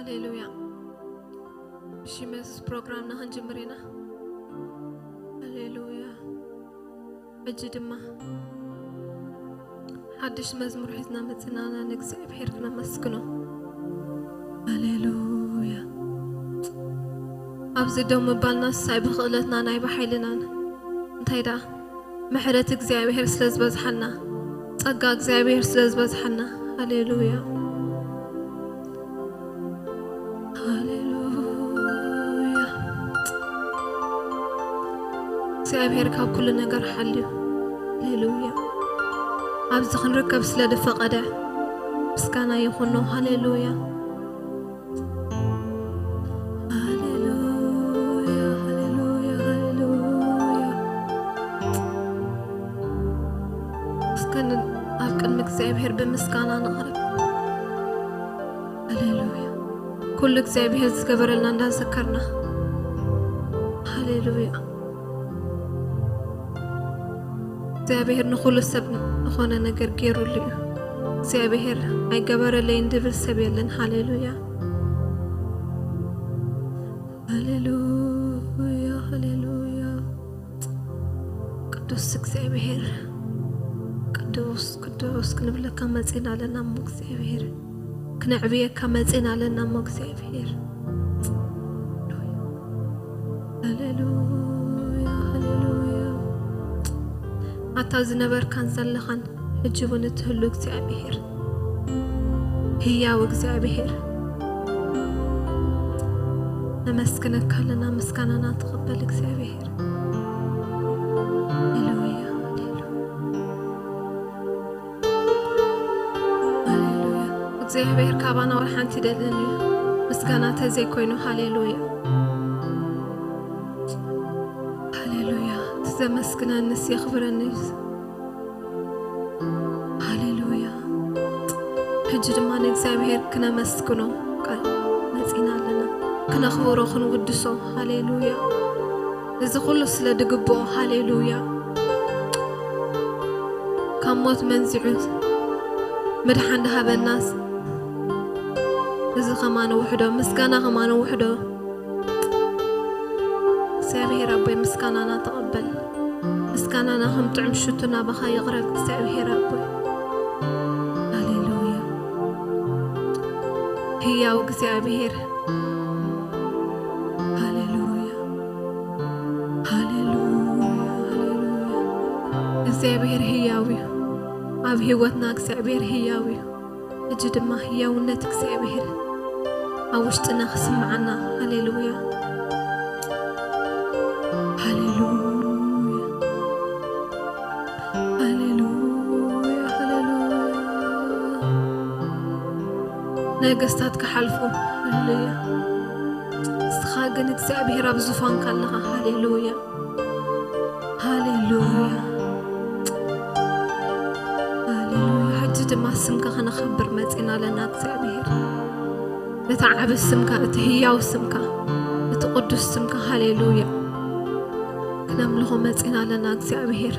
ሃሌሉያ። እሺ፣ መዝስ ፕሮግራምና ክንጅምር ኢና። ሃሌሉያ። ሕጂ ድማ ሓድሽ መዝሙር ሒዝና መጽናና ንእግዚኣብሔር ክነመስግኖ። ሃሌሉያ። ኣብዚ ደው ምባልና ሳይ ብኽእለትና ናይ ብሓይልናን እንታይ ደኣ ምሕረት እግዚኣብሔር ስለ ዝበዝሓልና፣ ጸጋ እግዚኣብሔር ስለ ዝበዝሓልና። ሃሌሉያ። ሃሌሉያ። እግዚኣብሔር ካብ ኩሉ ነገር ሓልዩ። ሃሌሉያ። ኣብዚ ክንርከብ ስለ ዝፈቐደ ምስጋና ይኹኖ። ሃሌሉያ። ሃሌሉያ፣ ሃሌሉያ፣ ሃሌሉያ። እስከ ን-፣ ኣብ ቅድሚ እግዚኣብሔር ብምስጋና ንቕረብ። ሃሌሉያ። ኩሉ እግዚኣብሔር ዝገበረልና እንዳዘከርና። ሃሌሉያ። እግዚኣብሔር ንኹሉ ሰብ ዝኾነ ነገር ገይሩሉ እዩ። እግዚኣብሔር ኣይገበረለይን ድብል ሰብ የለን። ሃሌሉያ። ሃሌሉያ፣ ሃሌሉያ። ቅዱስ እግዚኣብሔር፣ ቅዱስ፣ ቅዱስ ክንብለካ መጺና ኣለና እሞ እግዚኣብሔር፣ ክነዕብየካ መጺና ኣለና እሞ እግዚኣብሔር። ሃሌሉያ፣ ሃሌሉያ። ኣታ ዝነበርካን ዘለኻን ሕጂ እውን እትህሉ እግዚኣብሔር፣ ህያው እግዚኣብሔር፣ ነመስግነካ ኣለና። ምስጋናና ተቐበል እግዚኣብሔር። ሃሌሉያ፣ ሃሌሉያ፣ ሃሌሉያ። እግዚኣብሔር ካባና ወላ ሓንቲ ይደልን እዩ፣ ምስጋና ተዘይኮይኑ። ሃሌሉያ፣ ሃሌሉያ። እቲ ዘመስግነንስ የኽብረንስ። ሃሌሉያ። ሕጂ ድማ ንእግዚኣብሔር ክነመስግኖ ቃል መጺና ኣለና። ክነኽብሮ፣ ክንውድሶ። ሃሌሉያ። እዚ ኩሉ ስለ ድግብኦ። ሃሌሉያ። ካብ ሞት መንዚዑ ምድሓን ድሃበናስ፣ እዚ ከማን ውሕዶ፣ ምስጋና ከማን ውሕዶ። እግዚኣብሔር ኣቦይ፣ ምስጋናና ተቐበል። ምስጋናና ከም ጥዑም ሽቱ ናባኻ ይቕረብ እግዚኣብሔር ኣቦይ። ሃሌሉያ። ህያው እግዚኣብሔር። ሃሌሉያ። ሃሌሉያ። ሃሌሉያ። እግዚኣብሔር ህያው እዩ። ኣብ ህይወትና እግዚኣብሔር ህያው እዩ። ሕጂ ድማ ህያውነት እግዚኣብሔር ኣብ ውሽጥና ክስምዓና። ሃሌሉያ። ሃሌሉያ። ሃሌሉያ። ሃሌሉያ። ነገስታት ክሓልፉ። ሃሌሉያ። ንስኻ ግን እግዚኣብሔር ኣብ ዙፋንካ ኣለኻ። ሃሌሉያ። ሃሌሉያ። ሃሌሉያ። ሕጂ ድማ ስምካ ከነኸብር መጺና ኣለና እግዚኣብሔር። እቲ ዓቢ ስምካ፣ እቲ ህያው ስምካ፣ እቲ ቅዱስ ስምካ። ሃሌሉያ። ክነምልኾ መጺና ኣለና እግዚኣብሔር።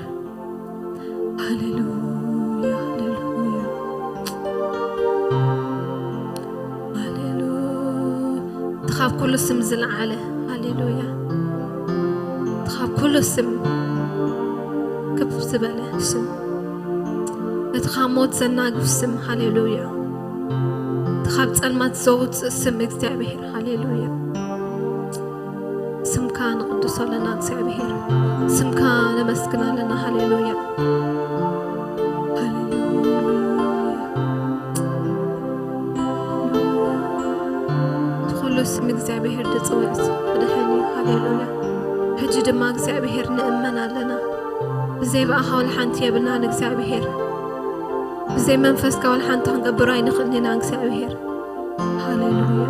ሃሌሉያ፣ ሃሌሉያ፣ ሃሌሉያ። እቲ ካብ ኩሉ ስም ዝለዓለ፣ ሃሌሉያ። እቲ ካብ ኩሉ ስም ከፍ ዝበለ ስም። እቲ ካብ ሞት ዘናግፍ ስም፣ ሃሌሉያ። እቲ ካብ ጸልማት ዘውጽእ ስም እግዚኣብሔር፣ ሃሌሉያ። ስምካ ንቕድሶ ኣለና እግዚኣብሔር፣ ስምካ ነመስግን ኣለና። ሃሌሉያ፣ ሃሌሉያ። እቲ ኩሉ ስም እግዚኣብሔር ዝጽውዕ ስም ክድሕን እዩ። ሃሌሉያ። ሕጂ ድማ እግዚኣብሔር ንእመን ኣለና። ብዘይ ብኣኻ ወላ ሓንቲ የብልናን እግዚኣብሔር። ብዘይ መንፈስካ ወላ ሓንቲ ክንገብር ኣይንኽእልን ኢና እግዚኣብሔር። ሃሌሉያ።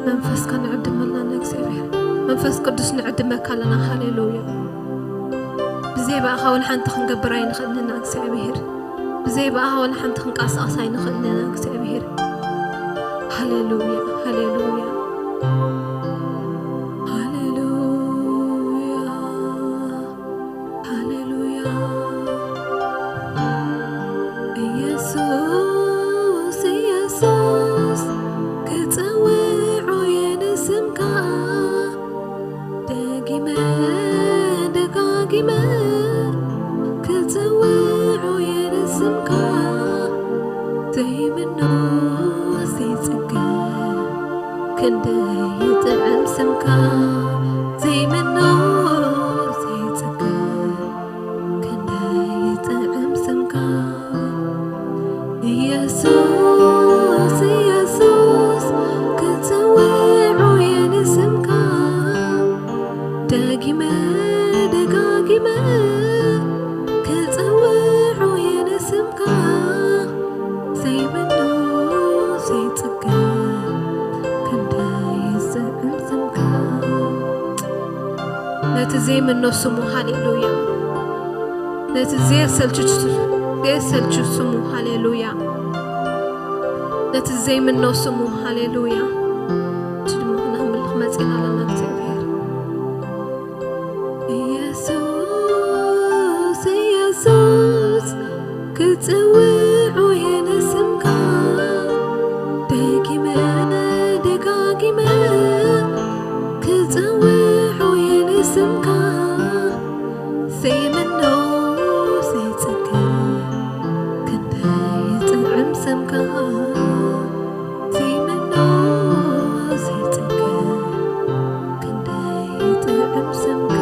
መንፈስካ ንዕድመልና ኢና እግዚኣብሔር። መንፈስ ቅዱስ ንዕድመካ ኣለና። ሃሌሉያ። ብዘይ ብኣኻ ወላ ሓንቲ ክንገብር ኣይንኽእልን ኢና እግዚኣብሔር። ብዘይ ብኣኻ ወላ ሓንቲ ክንቀሳቐስ ኣይንኽእልን ኢና እግዚኣብሔር። ሃሌሉያ፣ ሃሌሉያ፣ ሃሌሉያ። ሃሌሉያ። ኢየሱስ፣ ኢየሱስ፣ ዘይምኖ ዘይጽገብ ክንደይ ይጥዕም ስምካ። ዘይምኖ ዘይጽገብ ክንደይ ይጥዕም ስምካ። ኢየሱስ፣ ኢየሱስ፣ ክጽውዖ እየ ንስምካ። ደጊመ ደጋጊመ ክጽውዖ እየ ንስምካ። ዘይምኖ ዘይጽገብ ክንደይ ይጥዕም ስምካ። ነቲ ዘይምኖ ስሙ፣ ሃሌሉያ። ነቲ ዘየሰልቹ፣ ዘየሰልቹ ስሙ፣ ሃሌሉያ። ነቲ ዘይምኖ ስሙ፣ ሃሌሉያ። እቲ ድማ ክነምልኽ መጺና ኣለና እግዚኣብሔር። ኢየሱስ፣ ኢየሱስ፣ ክጽውዖ እየ ንስምካ። ደጊመ ደጋጊመ ክጽውዖ እየ ንስምካ። ዘይምኖ ዘይጽገብ ክንደይ ይጥዕም ስምካ። ዘይምኖ ዘይጽገብ ክንደይ ይጥዕም ስምካ።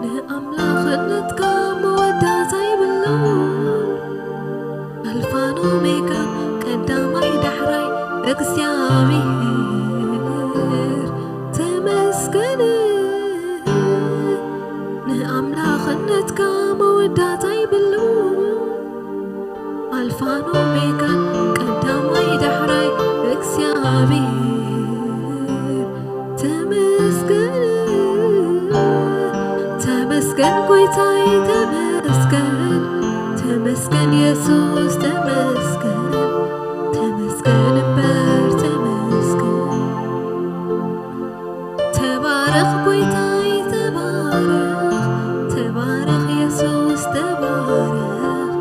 ንኣምላኽነትካ መወዳእታ የብሉን። ኣልፋን ኦሜጋን ቀዳማይ ዳሕራይ እግዚኣብሔር ተመስገን። ንኣምላኽነትካ መወዳእታ የብሉን። ኣልፋን ኦሜጋን ቀዳማይ ዳሕራይ እግዚኣብሔር ተመስገን። ተመስገን ጎይታይ ተመስገን። ተመስገን የሱስ ተመስገን። ተመስገን እምበር ተመስገን። ተባረኽ ጎይታይ ተባረኽ። ተባረኽ የሱስ ተባረኽ።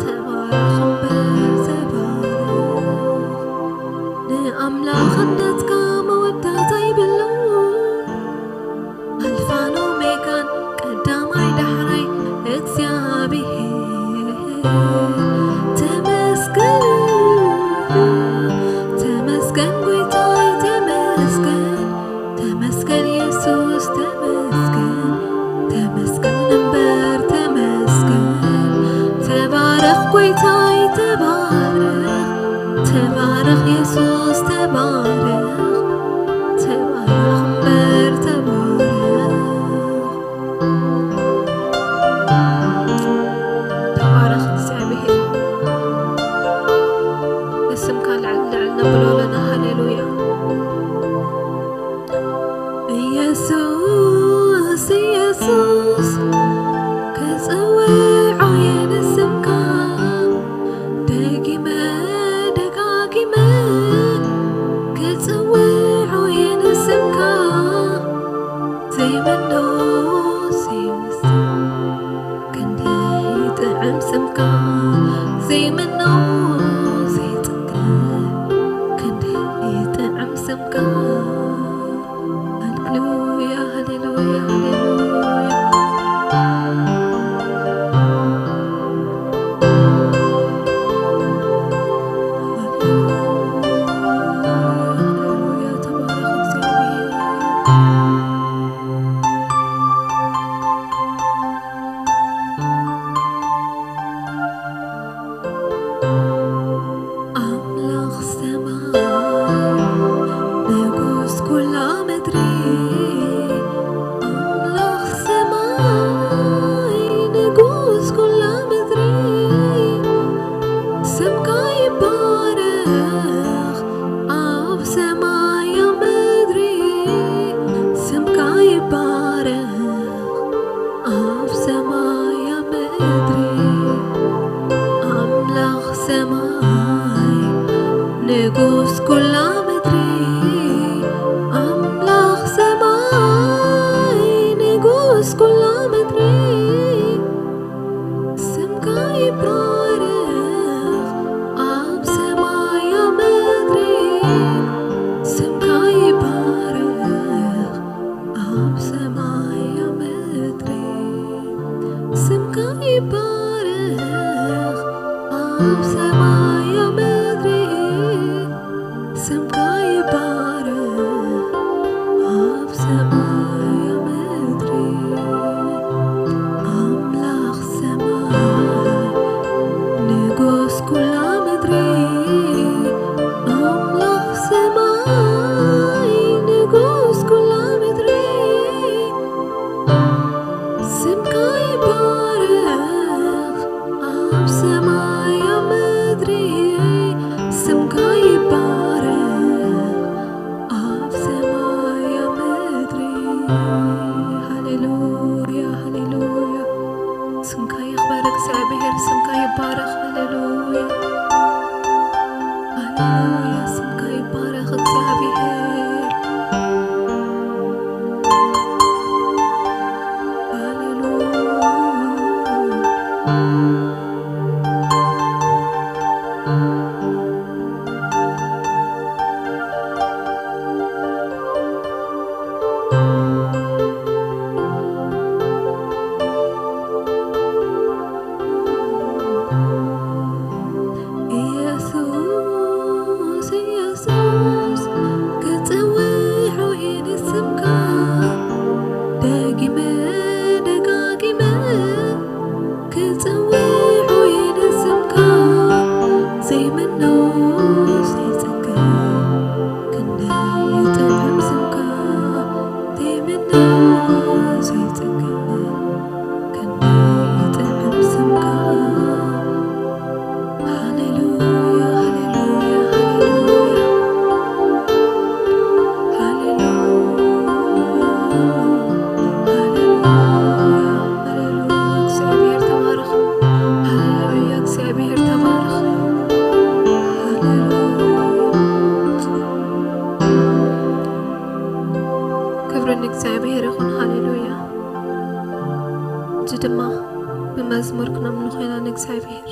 ተባረኽ እምበር ተባረኽ። ንኣምላኽነትካ መወዳእታ የብሉን። ኣልፋን ኦሜጋን ቀዳማይ ዳሕራይ እግዚኣብሔር ተመስገን። ተመስገን ጎይታይ ተመስገን። ተመስገን የሱስ ተመስገን። ተመስገን እምበር ተመስገን። ተባረኽ ጎይታይ ተባረኽ። ተባረኽ የሱስ ተባረኽ። ተባረኽ እምበር ተባረኽ። ተባረኽ እግዚኣብሔር። ንስምካ ልዕል ልዕል ነብሎ ኣለና። ሃሌሉያ። ኢየሱስ፣ ኢየሱስ፣ ክጽውዖ እየ ንስምካ። ደጊመ ደጋጊመ ክጽውዖ እየ ንስምካ። ዘይምኖ ዘይውስን ክንደይ ይጥዕም ስምካ። ዘይምኖ ዘይጽገብ ክንደይ ይጥዕም ስምካ። ሃሌሉያ፣ ሃሌሉያ፣ ሃሌሉያ። ሃሌሉያ፣ ተባረኽ እግዚኣብሔር። ኣምላኽ ሰማይ ንጉስ ኩላ ምድሪ፣ ኣምላኽ ሰማይ ንጉስ ኩላ ምድሪ፣ ስምካ ይባረኽ ኣብ ሰማይ ኣብ ምድሪ፣ ስምካ ይባረኽ ኣብ ሰማይ ኣብ ምድሪ። ኣምላኽ ሰማይ ንጉስ ኩላ ምድሪ፣ ኣምላኽ ሰማይ ንጉስ ኩላ ምድሪ፣ ስምካ ይባረኽ ኣብ ሰማይ ኣብ ምድሪ፣ ስምካ ይባረኽ ኣብ ሰማይ ኣብ ምድሪ፣ ስምካ ይባረኽ ኣብ ሰማይ ኣብ ምድሪ ስምካ ይባረኽ። ኣብ ሰማይ ኣብ ምድሪ ኣምላኽ ሰማይ ንጉስ ኩላ ምድሪ ኣምላኽ ሰማይ ንጉስ ኩላ ምድሪ ስምካ ይባረኽ ኣብ ሰማይ ኣብ ምድሪ ስምካ ይባረኽ ኣብ ሰማይ ኣብ ምድሪ። ሃሌሉያ ሃሌሉያ። ስምካ ይኽበር እግዚኣብሔር፣ ስምካ ይባረኽ። ሃሌሉያ ሃሌሉያ። ስምካ ይባረኽ እግዚኣብሔር። ሃሌሉያ። ኢየሱስ ኢየሱስ ክጽውዑ ኢለ ስምካ ደጊመ ደጋጊመ ክጽውዑ ኢለ ስምካ ዘይምኖ ዘይጽገ ክንደይ ይጥዕም ስምካ ዘይምኖ ዘይጽገ ክንደይ ይጥዕም ስምካ። ሃሌሉያ ሃሌሉያ ሃሌሉያ። ሃሌሉያ ሃሌሉያ። እግዚኣብሔር ተባረኽ። ሃሌሉያ እግዚኣብሔር ተባረኽ። ሃሌሉያ። ክብሪ ንእግዚኣብሔር ይኹን። ሃሌሉያ። እዚ ድማ ብመዝሙር ክነምልኾ ኢና ንእግዚኣብሔር።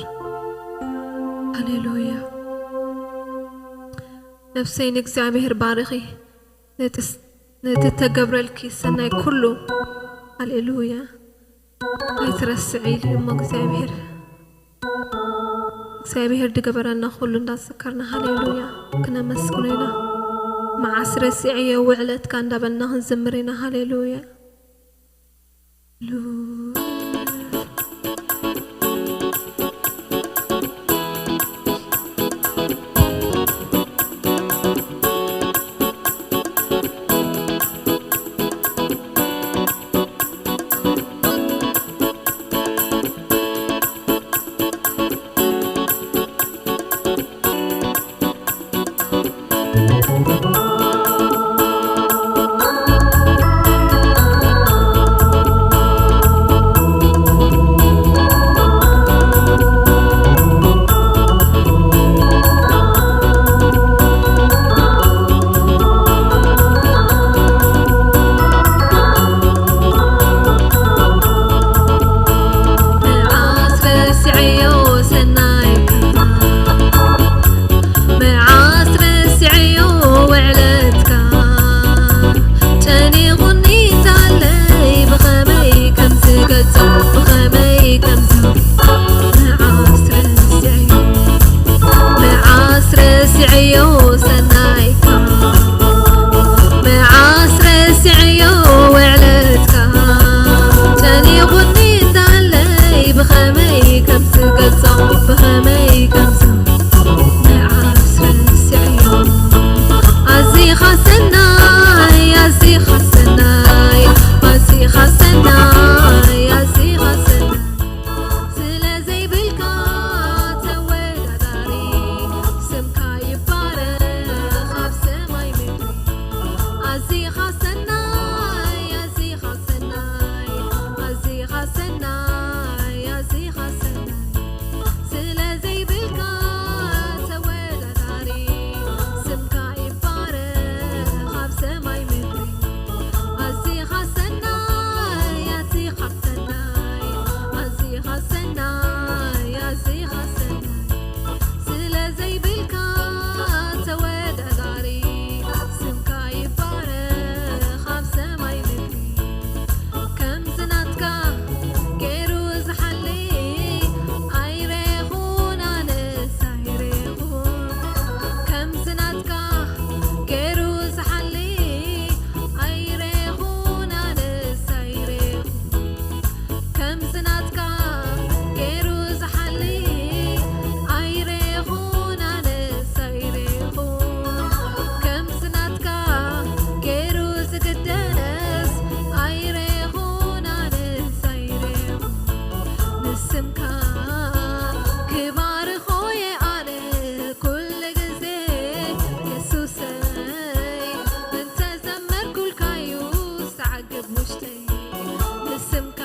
ሃሌሉያ። ነፍሰይ ንእግዚኣብሔር ባርኺ፣ ነቲ ስ-፣ ነቲ ተገብረልኪ ሰናይ ኩሉ። ሃሌሉያ። ኣይትረስዒ ኢሉ እሞ እግዚኣብሔር። እግዚኣብሔር ዝገበረና ኩሉ እንዳዘከርና ሃሌሉያ ክነመስግኖ ኢና። መዓስ ረሲዐዮ ውዕለትካ እንዳበልና ክንዝምር ኢና። ሃሌሉያ። ስምካ ክባርኾ እየ ኣነ ኩሉ ግዜ የሱሰይ፣ እንተዘመርኩልካዩ ዝዓግብ ውሽጠይ። ንስምካ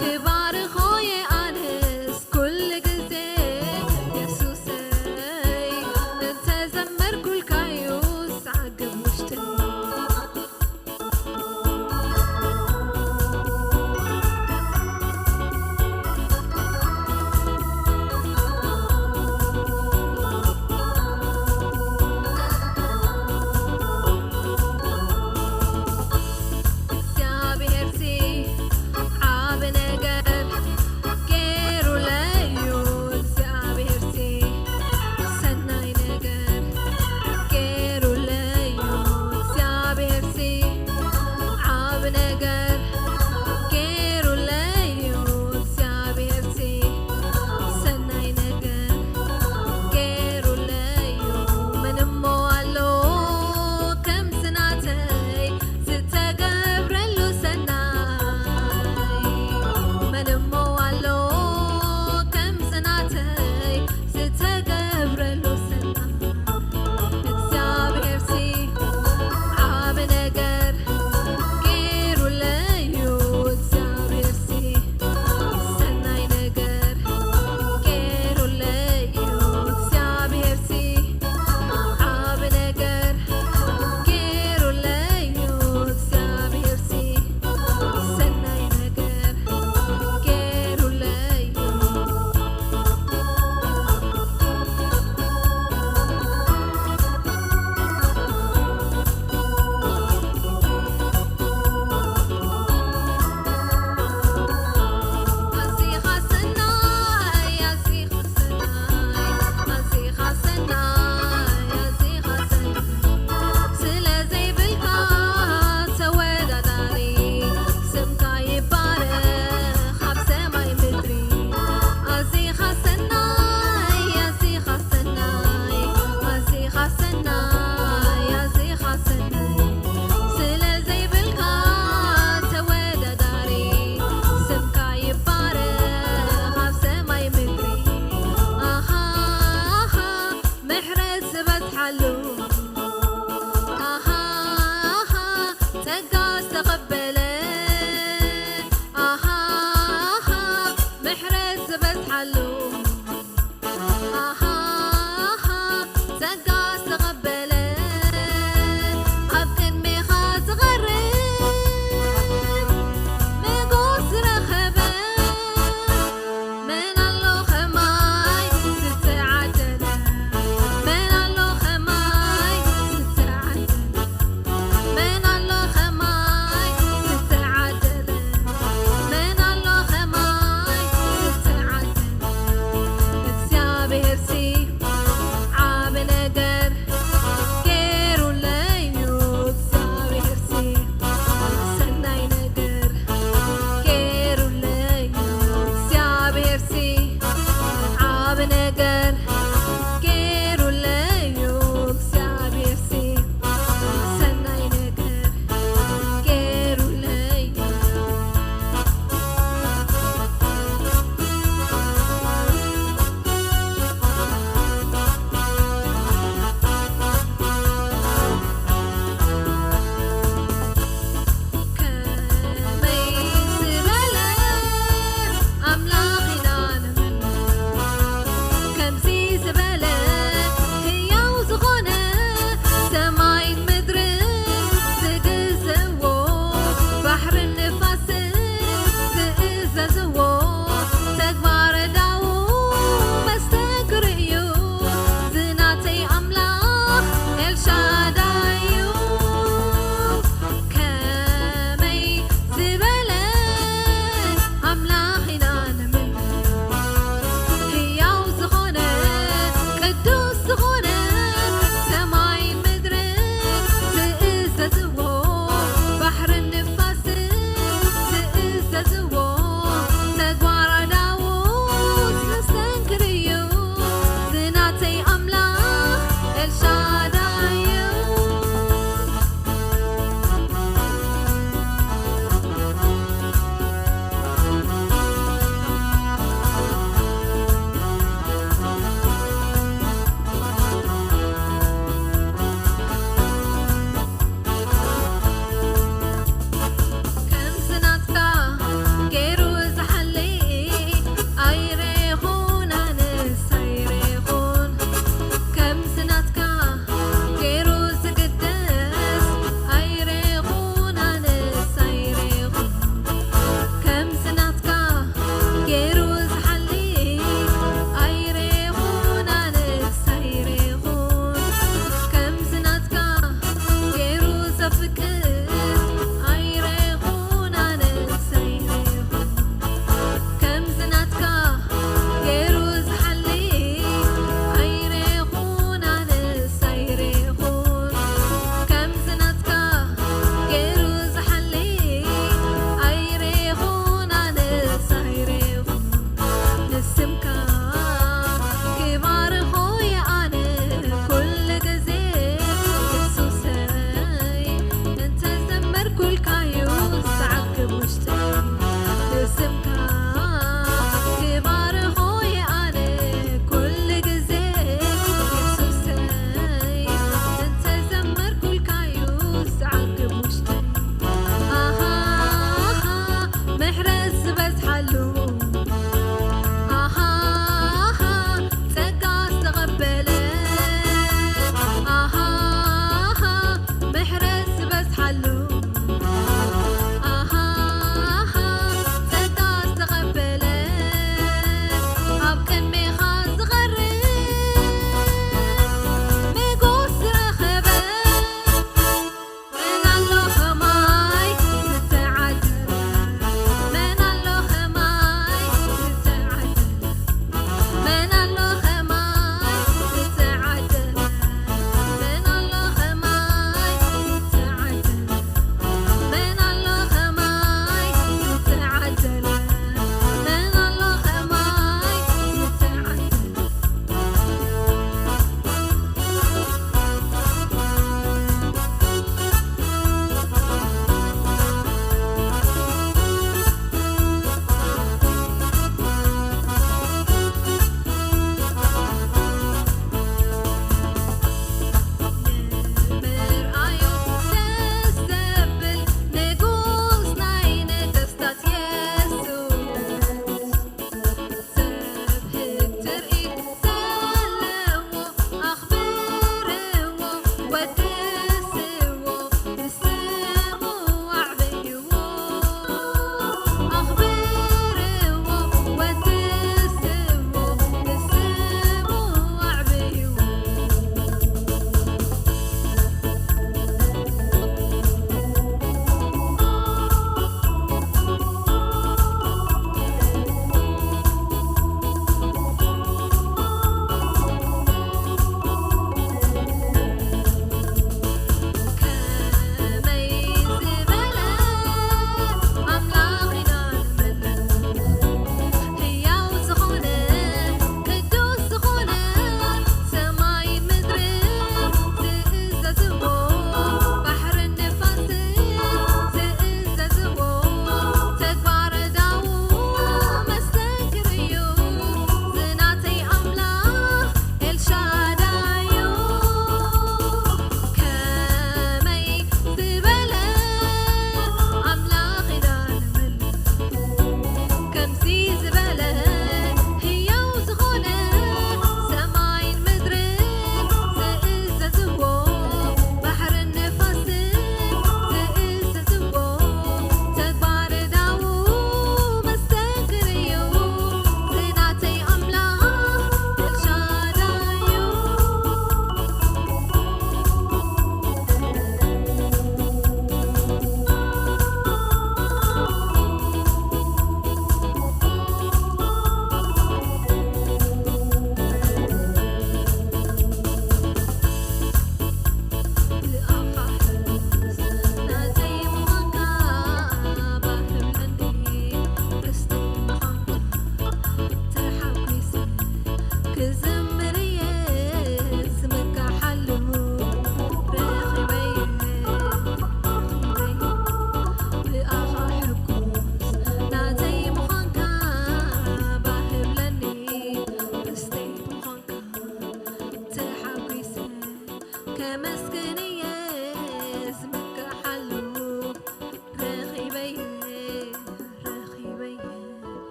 ክባርኾ እየ ኣነስ ኩሉ ግዜ የሱሰይ፣ እንተዘመርኩልካዩ ዝዓግብ ውሽጠይ።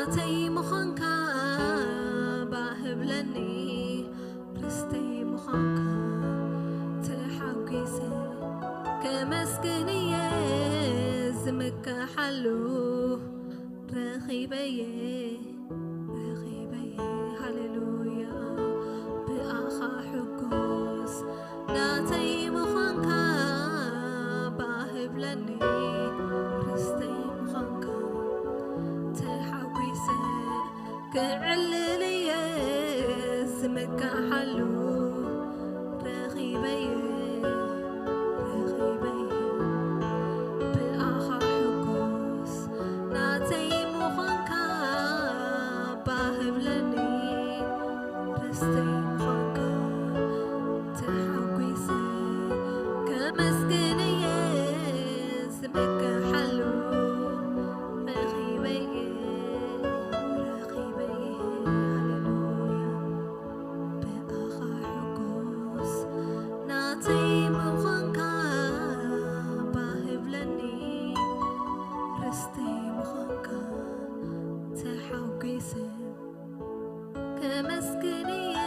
ናተይ ምዃንካ ባህብለኒ፣ ርስተይ ምዃንካ ተሓጒሰ፣ ከመስግን እየ ዝምከሓሉ፣ ረኺበየ፣ ረኺበየ፣ ሃሌሉያ፣ ብኣኻ ሕጉስ፣ ናተይ ምዃንካ ባህብለኒ፣ ርስተይ ምዃንካ ተሓጒሰ፣ ክዕልል እየ ዝምካሓሉ፣ ረኺበየ፣ ረኺበየ፣ ብኣኻ ሕጉስ፣ ናተይ ምዃንካ ባህብለኒ፣ ርስተይ ምዃንካ ተሓጒሰ፣ ከመስግን እየ ዝምካሓሉ፣ ረኺበየ፣ ረኺበየ፣ ሃሌሉያ። ብኣኻ ሕጉስ ናተይ ምዃንካ ባህብለኒ፣ ርስተይ ምዃንካ ተሓጒሰ፣ ከመስግን እየ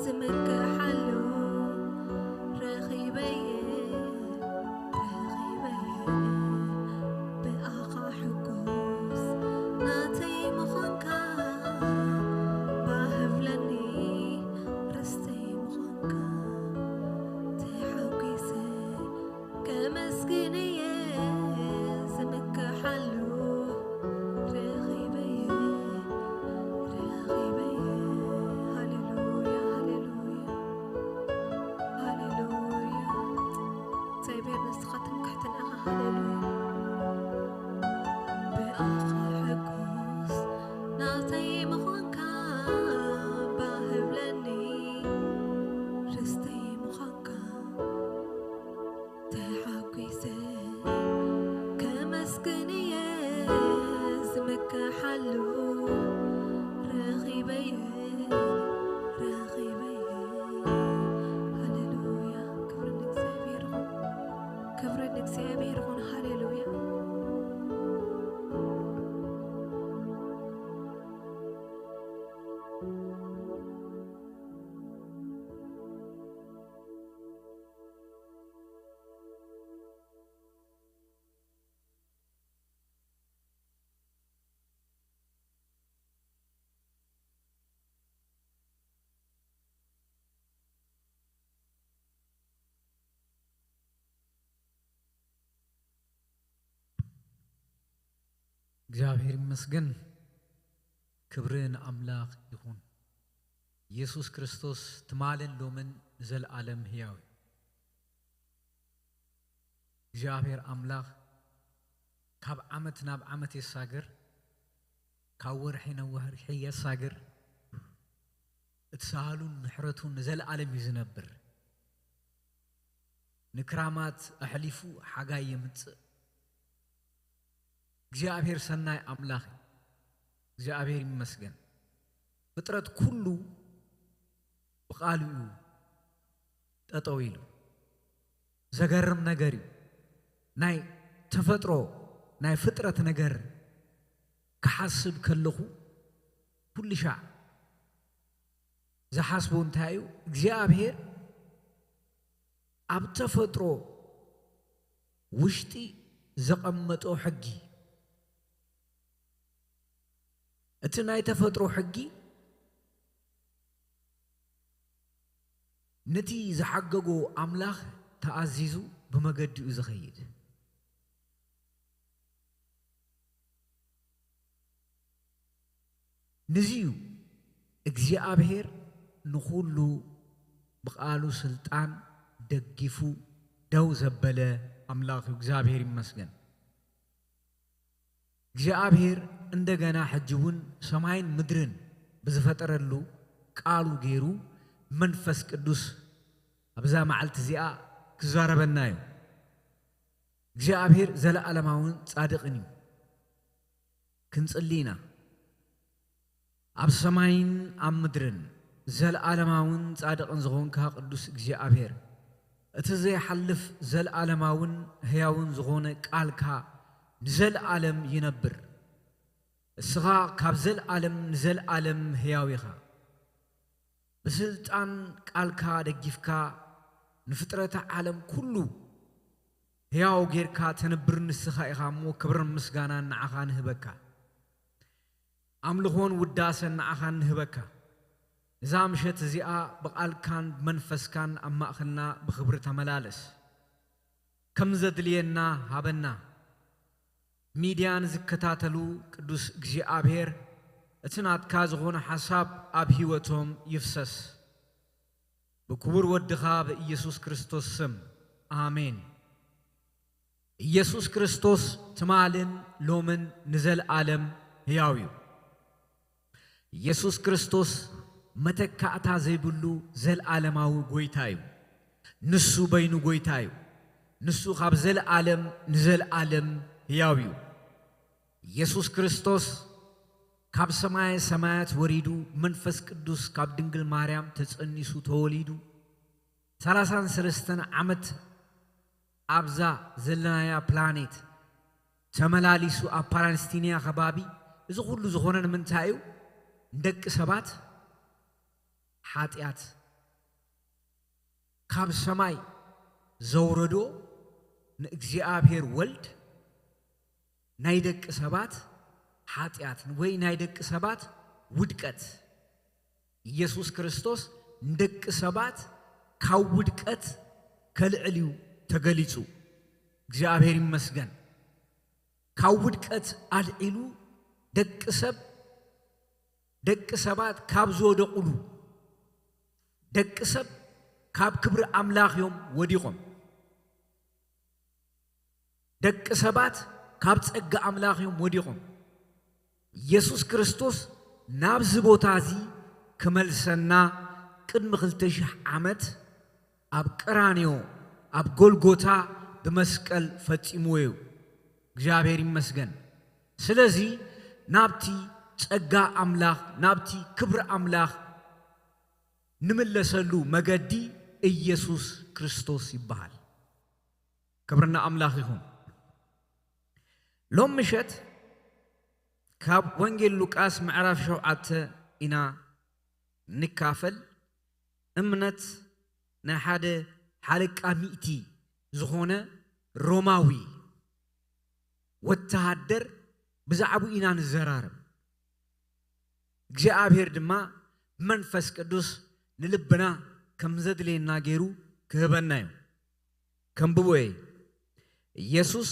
ዝምክሓሉ፣ ረኺበየ፣ ረኺበየ፣ ብኣኻ ሕጉስ ናተይ ምዃንካ፣ ባህብለኒ፣ ርስተይ ምዃንካ ተሓጒሰ፣ ከመስግን እየ ዝምክሓሉ፣ ረኺበየ፣ ረኺበየ፣ ሃሌሉያ፣ ሃሌሉያ፣ ሃሌሉያ። እግዚኣብሔር ንስኻ ትምክሕትን ኢኻ፣ ሃሌሉያ። ብኣኻ ሕጉስ ናተይ ምዃንካ ባህብለኒ፣ ርስተይ ምዃንካ ተሓጒሰ፣ ከመስግን እየ ዝምክሓሉ፣ ረኺበየ፣ ረኺበየ። ሃሌሉያ፣ ክብሪ ንእግዚኣብሔር ይኹን፣ ክብሪ ንእግዚኣብሔር ይኹን። ሃሌሉያ። እግዚኣብሔር ይመስገን። ክብሪ ንኣምላኽ ይኹን። ኢየሱስ ክርስቶስ ትማልን ሎምን ንዘለኣለም ህያው እዩ። እግዚኣብሔር ኣምላኽ ካብ ዓመት ናብ ዓመት የሳግር፣ ካብ ወርሒ ናብ ወርሒ የሳግር። እቲ ሳህሉን ምሕረቱን ንዘለኣለም እዩ ዝነብር። ንክራማት ኣሕሊፉ ሓጋይ የምጽእ። እግዚኣብሔር ሰናይ ኣምላኽ እዩ። እግዚኣብሔር ይመስገን። ፍጥረት ኩሉ ብቓሉ እዩ ጠጠው ኢሉ። ዘገርም ነገር እዩ። ናይ ተፈጥሮ ናይ ፍጥረት ነገር ክሓስብ ከለኹ ኩሉ ሻዕ ዝሓስቦ እንታይ እዩ? እግዚኣብሔር ኣብ ተፈጥሮ ውሽጢ ዘቐመጦ ሕጊ፣ እቲ ናይ ተፈጥሮ ሕጊ ነቲ ዝሓገጎ ኣምላኽ ተኣዚዙ ብመገዲኡ ዝኸይድ። ንዚዩ እግዚኣብሔር ንኹሉ ብቓሉ ስልጣን ደጊፉ ደው ዘበለ ኣምላኽ እዩ። እግዚኣብሔር ይመስገን። እግዚኣብሔር እንደገና ሕጂ እውን ሰማይን ምድርን ብዝፈጠረሉ ቃሉ ገይሩ መንፈስ ቅዱስ ኣብዛ መዓልቲ እዚኣ ክዛረበና እዩ። እግዚኣብሔር ዘለኣለማውን ጻድቕን እዩ። ክንጽሊ ኢና። ኣብ ሰማይን ኣብ ምድርን ዘለኣለማውን ጻድቕን ዝኾንካ ቅዱስ እግዚኣብሔር፣ እቲ ዘይሓልፍ ዘለኣለማውን ህያውን ዝኾነ ቃልካ ንዘለኣለም ይነብር። እስኻ ካብ ዘለኣለም ንዘለኣለም ሕያው ኢኻ። ብስልጣን ቃልካ ደጊፍካ ንፍጥረተ ዓለም ኩሉ ሕያው ጌርካ ተንብር ንስኻ ኢኻ እሞ ክብርን ምስጋናን ንዓኻ ንህበካ። ኣምልኾን ውዳሰን ንዓኻ ንህበካ። እዛ ምሸት እዚኣ ብቓልካን ብመንፈስካን ኣብ ማእኸልና ብኽብሪ ተመላለስ። ከም ዘድልየና ሃበና። ሚድያ ንዝከታተሉ ቅዱስ እግዚኣብሔር እቲ ናትካ ዝኾነ ሓሳብ ኣብ ህይወቶም ይፍሰስ። ብክቡር ወድኻ ብኢየሱስ ክርስቶስ ስም ኣሜን። ኢየሱስ ክርስቶስ ትማልን ሎምን ንዘለኣለም ሕያው እዩ። ኢየሱስ ክርስቶስ መተካእታ ዘይብሉ ዘለኣለማዊ ጎይታ እዩ። ንሱ በይኑ ጎይታ እዩ። ንሱ ካብ ዘለኣለም ንዘለኣለም ሕያው እዩ። ኢየሱስ ክርስቶስ ካብ ሰማየ ሰማያት ወሪዱ፣ መንፈስ ቅዱስ ካብ ድንግል ማርያም ተጸኒሱ ተወሊዱ፣ ሰላሳን ሰለስተን ዓመት ኣብዛ ዘለናያ ፕላኔት ተመላሊሱ ኣብ ፓላስቲንያ ከባቢ፣ እዚ ኩሉ ዝኾነ ንምንታይ እዩ? ንደቂ ሰባት ሓጢኣት ካብ ሰማይ ዘውረዶ ንእግዚኣብሔር ወልድ ናይ ደቂ ሰባት ሓጢኣት ወይ ናይ ደቂ ሰባት ውድቀት፣ ኢየሱስ ክርስቶስ ንደቂ ሰባት ካብ ውድቀት ከልዕል እዩ ተገሊጹ። እግዚኣብሔር ይመስገን። ካብ ውድቀት ኣልዒሉ ደቂ ሰብ፣ ደቂ ሰባት ካብ ዝወደቑሉ፣ ደቂ ሰብ ካብ ክብሪ ኣምላኽ እዮም ወዲቖም። ደቂ ሰባት ካብ ጸጋ ኣምላኽ እዮም ወዲቖም። ኢየሱስ ክርስቶስ ናብዚ ቦታ እዚ ክመልሰና ቅድሚ ክልተ ሽሕ ዓመት ኣብ ቀራንዮ፣ ኣብ ጎልጎታ ብመስቀል ፈጺምዎ እዩ። እግዚኣብሔር ይመስገን። ስለዚ ናብቲ ጸጋ ኣምላኽ፣ ናብቲ ክብሪ ኣምላኽ ንምለሰሉ መገዲ ኢየሱስ ክርስቶስ ይበሃል። ክብርና ኣምላኽ ይኹን። ሎም ምሸት ካብ ወንጌል ሉቃስ ምዕራፍ ሸውዓተ ኢና ንካፈል። እምነት ናይ ሓደ ሓለቃ ሚእቲ ዝኾነ ሮማዊ ወተሃደር ብዛዕባኡ ኢና ንዘራረብ። እግዚኣብሔር ድማ መንፈስ ቅዱስ ንልብና ከም ዘድልየና ገይሩ ክህበና እዩ። ከንብቦ እየ። ኢየሱስ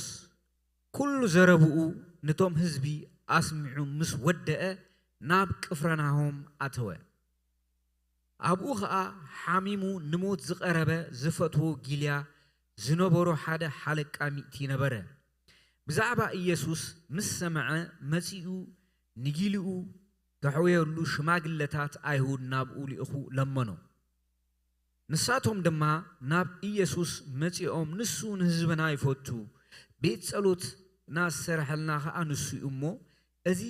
ኩሉ ዘረብኡ ነቶም ህዝቢ ኣስሚዑ ምስ ወደአ ናብ ቅፍረናሆም ኣተወ። ኣብኡ ኸኣ ሓሚሙ ንሞት ዝቐረበ ዝፈትዎ ጊልያ ዝነበሮ ሓደ ሓለቃ ሚእቲ ነበረ። ብዛዕባ ኢየሱስ ምስ ሰምዐ መጺኡ ንጊልኡ ከሕውየሉ ሽማግለታት ኣይሁድ ናብኡ ልኢኹ ለመኖ። ንሳቶም ድማ ናብ ኢየሱስ መጺኦም ንሱ ንህዝብና ይፈቱ፣ ቤት ጸሎትና ዝሰርሐልና ኸኣ ንሱ እዩ እሞ እዚ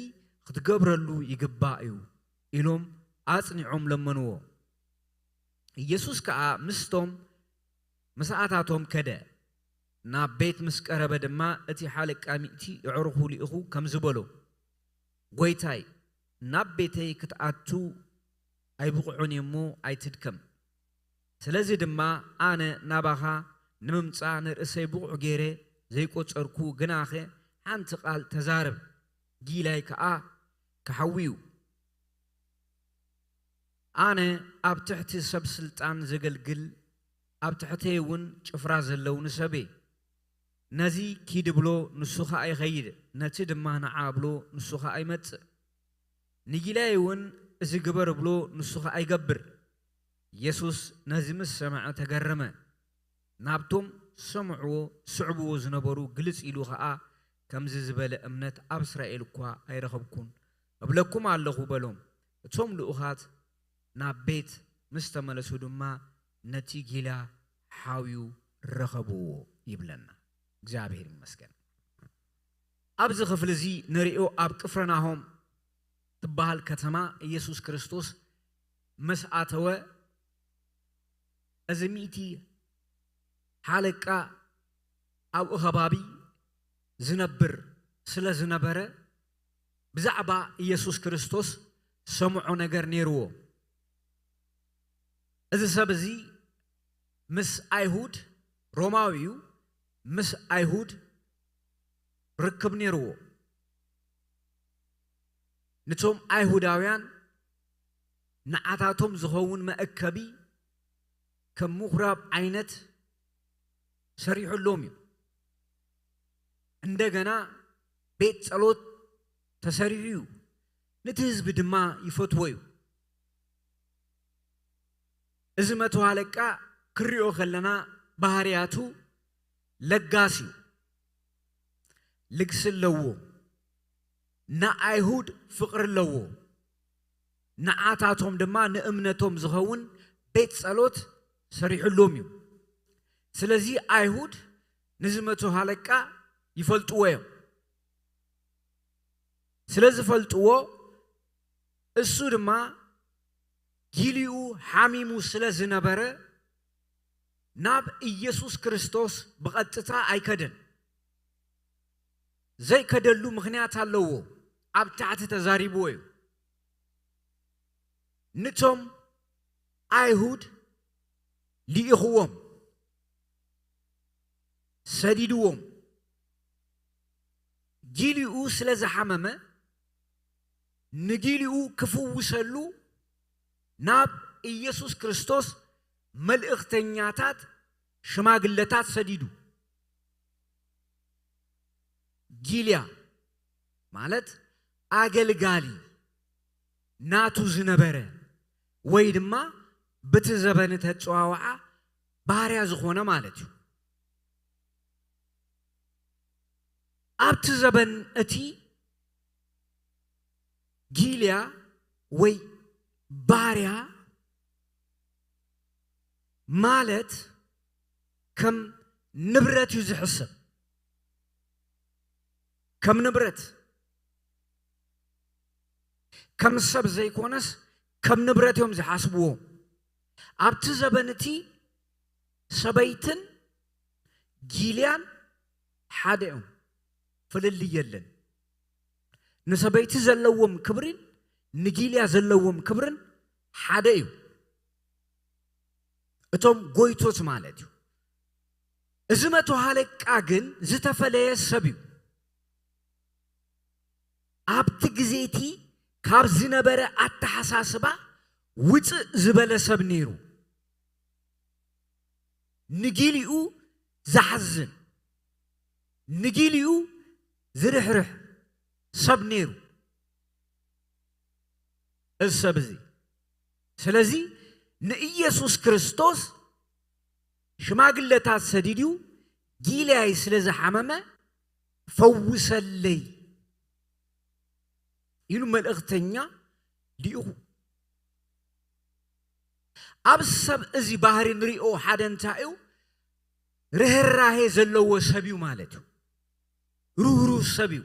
ክትገብረሉ ይግባእ እዩ ኢሎም ኣጽኒዖም ለመንዎ። ኢየሱስ ከኣ ምስቶም ምሳኣታቶም ከደ። ናብ ቤት ምስ ቀረበ ድማ እቲ ሓለቃ ሚእቲ የዕሩኹ ልኢኹ ከምዚ በሎ፣ ጐይታይ፣ ናብ ቤተይ ክትኣቱ ኣይብቕዑን እየ እሞ ኣይትድከም። ስለዚ ድማ ኣነ ናባኻ ንምምጻእ ንርእሰይ ብቑዕ ገይረ ዘይቆጸርኩ፣ ግናኸ ሓንቲ ቃል ተዛረብ፣ ጊላይ ከኣ ክሓዊ እዩ። ኣነ ኣብ ትሕቲ ሰብ ስልጣን ዘገልግል፣ ኣብ ትሕተይ እውን ጭፍራ ዘለውኒ ሰብ እየ። ነዚ ኪድ እብሎ፣ ንሱ ኸኣ ይኸይድ፣ ነቲ ድማ ንዓ እብሎ፣ ንሱ ኸኣ ይመጽእ። ንጊላይ እውን እዚ ግበር እብሎ፣ ንሱ ኸኣ ይገብር። ኢየሱስ ነዚ ምስ ሰምዐ ተገረመ። ናብቶም ሰምዕዎ፣ ዝስዕብዎ ዝነበሩ ግልጽ ኢሉ ኸኣ፣ ከምዚ ዝበለ እምነት ኣብ እስራኤል እኳ ኣይረኸብኩን እብለኩም ኣለኹ በሎም። እቶም ልኡኻት ናብ ቤት ምስ ተመለሱ ድማ ነቲ ጊላ ሓውዩ ረኸብዎ ይብለና። እግዚኣብሔር ይመስገን። ኣብዚ ክፍሊ እዚ ንሪኦ ኣብ ቅፍርናሆም ትበሃል ከተማ ኢየሱስ ክርስቶስ ምስ ኣተወ እዚ ሚእቲ ሓለቃ ኣብኡ ከባቢ ዝነብር ስለ ዝነበረ ብዛዕባ ኢየሱስ ክርስቶስ ዝሰምዖ ነገር ነይርዎ። እዚ ሰብ እዚ ምስ ኣይሁድ፣ ሮማዊ እዩ፣ ምስ ኣይሁድ ርክብ ነይርዎ። ንቶም ኣይሁዳውያን ንዓታቶም ዝኸውን መእከቢ ከም ምኹራብ ዓይነት ሰሪሑሎም እዩ። እንደገና ቤት ጸሎት ተሰሪሑ እዩ። ነቲ ህዝቢ ድማ ይፈትዎ እዩ። እዚ መቶ ኣለቃ ክሪኦ ከለና ባህርያቱ ለጋስ እዩ። ልግሲ ኣለዎ። ንኣይሁድ ፍቕሪ ኣለዎ። ንዓታቶም ድማ ንእምነቶም ዝኸውን ቤት ጸሎት ሰሪሑሎም እዩ። ስለዚ ኣይሁድ ነዚ መቶ ሃለቃ ይፈልጥዎ እዮም። ስለ ዝፈልጥዎ እሱ ድማ ጊሊኡ ሓሚሙ ስለ ዝነበረ ናብ ኢየሱስ ክርስቶስ ብቐጥታ ኣይከደን። ዘይከደሉ ምኽንያት ኣለዎ። ኣብ ታሕቲ ተዛሪብዎ እዩ። ንቶም ኣይሁድ ልኢኽዎም፣ ሰዲድዎም። ጊሊኡ ስለ ዝሓመመ ንጊሊኡ ክፍውሰሉ ናብ ኢየሱስ ክርስቶስ መልእኽተኛታት ሽማግለታት ሰዲዱ። ጊልያ ማለት ኣገልጋሊ ናቱ ዝነበረ ወይ ድማ ብቲ ዘበን ተጸዋውዓ ባርያ ዝኾነ ማለት እዩ። ኣብቲ ዘበን እቲ ጊልያ ወይ ባርያ ማለት ከም ንብረት እዩ ዝሕሰብ። ከም ንብረት፣ ከም ሰብ ዘይኮነስ ከም ንብረት እዮም ዝሓስብዎ። ኣብቲ ዘበን እቲ ሰበይትን ጊልያን ሓደ እዮም፣ ፍልልይ የለን። ንሰበይቲ ዘለዎም ክብሪን ንጊልያ ዘለዎም ክብርን ሓደ እዩ። እቶም ጎይቶት ማለት እዩ። እዚ መቶ ሃለቃ ግን ዝተፈለየ ሰብ እዩ። ኣብቲ ግዜ እቲ ካብ ዝነበረ ኣተሓሳስባ ውፅእ ዝበለ ሰብ ነይሩ። ንጊሊኡ ዝሓዝን ንጊሊኡ ዝርሕርሕ ሰብ ነይሩ እዚ ሰብ እዚ። ስለዚ ንኢየሱስ ክርስቶስ ሽማግለታት ሰዲዱ ጊልያይ ስለ ዝሓመመ ፈውሰለይ ኢሉ መልእኽተኛ ልኢኹ። ኣብ ሰብ እዚ ባህሪ ንሪኦ ሓደ እንታይ እዩ? ርህራሄ ዘለዎ ሰብ እዩ ማለት እዩ። ርህሩህ ሰብ እዩ።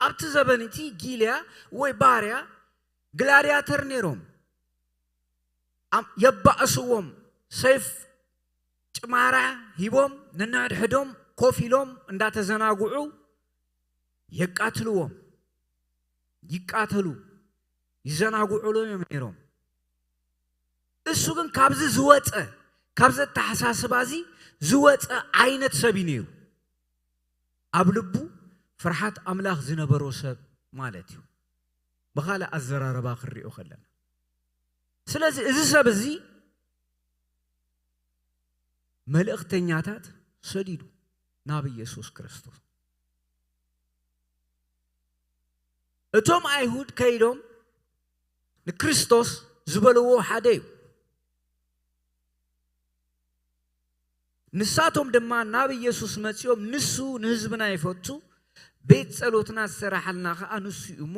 ኣብቲ ዘበን እቲ ጊልያ ወይ ባርያ ግላድያተር ነይሮም። ኣም-፣ የባእስዎም፣ ሰይፍ ጭማራ ሂቦም ነንሕድሕዶም ኮፍ ኢሎም እንዳተዘናግዑ የቃትልዎም። ይቃተሉ፣ ይዘናግዑሎም እዮም ነይሮም። እሱ ግን ካብዚ ዝወፀ፣ ካብዚ ኣተሓሳስባ እዚ ዝወፀ ዓይነት ሰብ እዩ ነይሩ። ኣብ ልቡ ፍርሓት ኣምላኽ ዝነበሮ ሰብ ማለት እዩ፣ ብኻልእ ኣዘራርባ ክንሪኦ ከለና። ስለዚ እዚ ሰብ እዚ መልእኽተኛታት ሰዲዱ ናብ ኢየሱስ ክርስቶስ። እቶም ኣይሁድ ከይዶም ንክርስቶስ ዝበልዎ ሓደ እዩ። ንሳቶም ድማ ናብ ኢየሱስ መጺኦም፣ "ንሱ ንህዝብና ይፈቱ፣ ቤት ጸሎትና ዝሰራሓልና ኸኣ ንሱ እዩ እሞ፣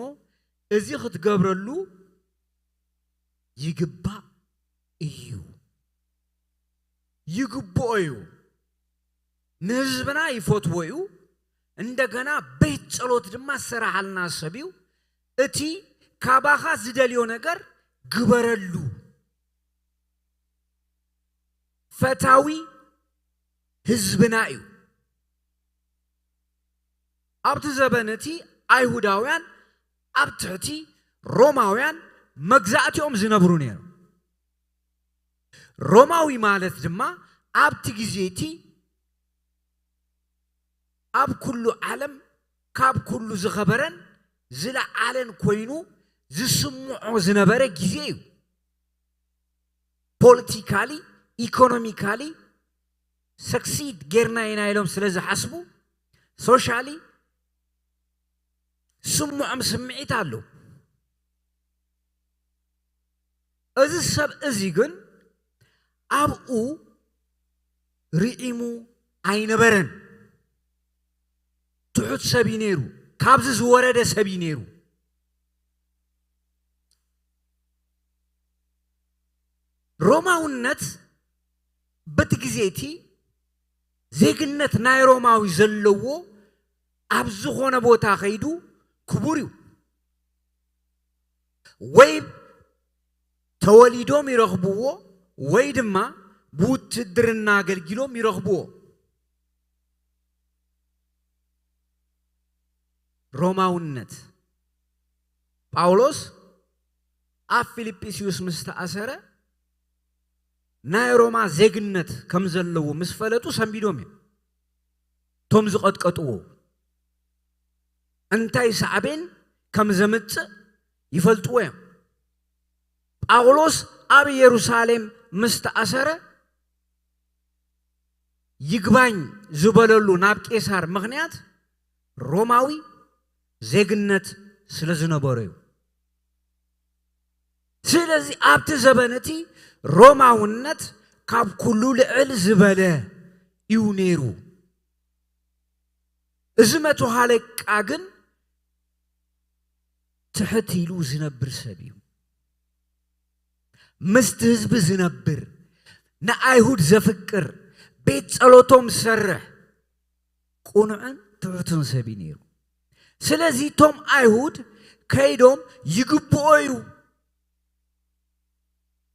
እዚ ክትገብረሉ ይግባእ እዩ፣ ይግብኦ እዩ። ንህዝብና ይፈትዎ እዩ፣ እንደገና ቤት ጸሎት ድማ ዝሰራሓልና ሰብ እዩ። እቲ ካባኻ ዝደልዮ ነገር ግበረሉ። ፈታዊ ህዝብና እዩ። ኣብቲ ዘበን እቲ ኣይሁዳውያን ኣብ ትሕቲ ሮማውያን መግዛእቲኦም ዝነብሩ ነይሮም። ሮማዊ ማለት ድማ ኣብቲ ግዜ እቲ ኣብ ኩሉ ዓለም ካብ ኩሉ ዝኸበረን ዝለዓለን ኮይኑ ዝስምዖ ዝነበረ ግዜ እዩ። ፖለቲካሊ፣ ኢኮኖሚካሊ ሰክሲድ ጌርና ኢና ኢሎም ስለ ዝሓስቡ፣ ሶሻሊ ስምዖም ስምዒት ኣሎ። እዚ ሰብ እዚ ግን ኣብኡ ርዒሙ ኣይነበረን። ትሑት ሰብ እዩ ነይሩ። ካብዚ ዝወረደ ሰብ እዩ ነይሩ። ሮማውነት በቲ ግዜ እቲ ዜግነት ናይ ሮማዊ ዘለዎ ኣብ ዝኾነ ቦታ ከይዱ ክቡር እዩ። ወይ ተወሊዶም ይረኽብዎ ወይ ድማ ብውትድርና ኣገልጊሎም ይረኽብዎ። ሮማውነት። ጳውሎስ ኣብ ፊልጵስዩስ ምስ ተኣሰረ ናይ ሮማ ዜግነት ከም ዘለዎ ምስ ፈለጡ ሰንቢዶም እዮም። እቶም ዝቐጥቀጥዎ እንታይ ሳዕቤን ከም ዘምጽእ ይፈልጥዎ እዮም። ጳውሎስ ኣብ ኢየሩሳሌም ምስ ተኣሰረ ይግባኝ ዝበለሉ ናብ ቄሳር ምኽንያት ሮማዊ ዜግነት ስለ ዝነበሮ እዩ። ስለዚ ኣብቲ ዘበን እቲ ሮማውነት ካብ ኩሉ ልዕል ዝበለ እዩ ነይሩ። እዚ መቶ ሃለቃ ግን ትሕት ኢሉ ዝነብር ሰብ እዩ። ምስቲ ህዝቢ ዝነብር፣ ንኣይሁድ ዘፍቅር፣ ቤት ጸሎቶም ዝሰርሕ፣ ቅኑዕን ትሑትን ሰብ እዩ ነይሩ። ስለዚ እቶም ኣይሁድ ከይዶም ይግብኦ እዩ፣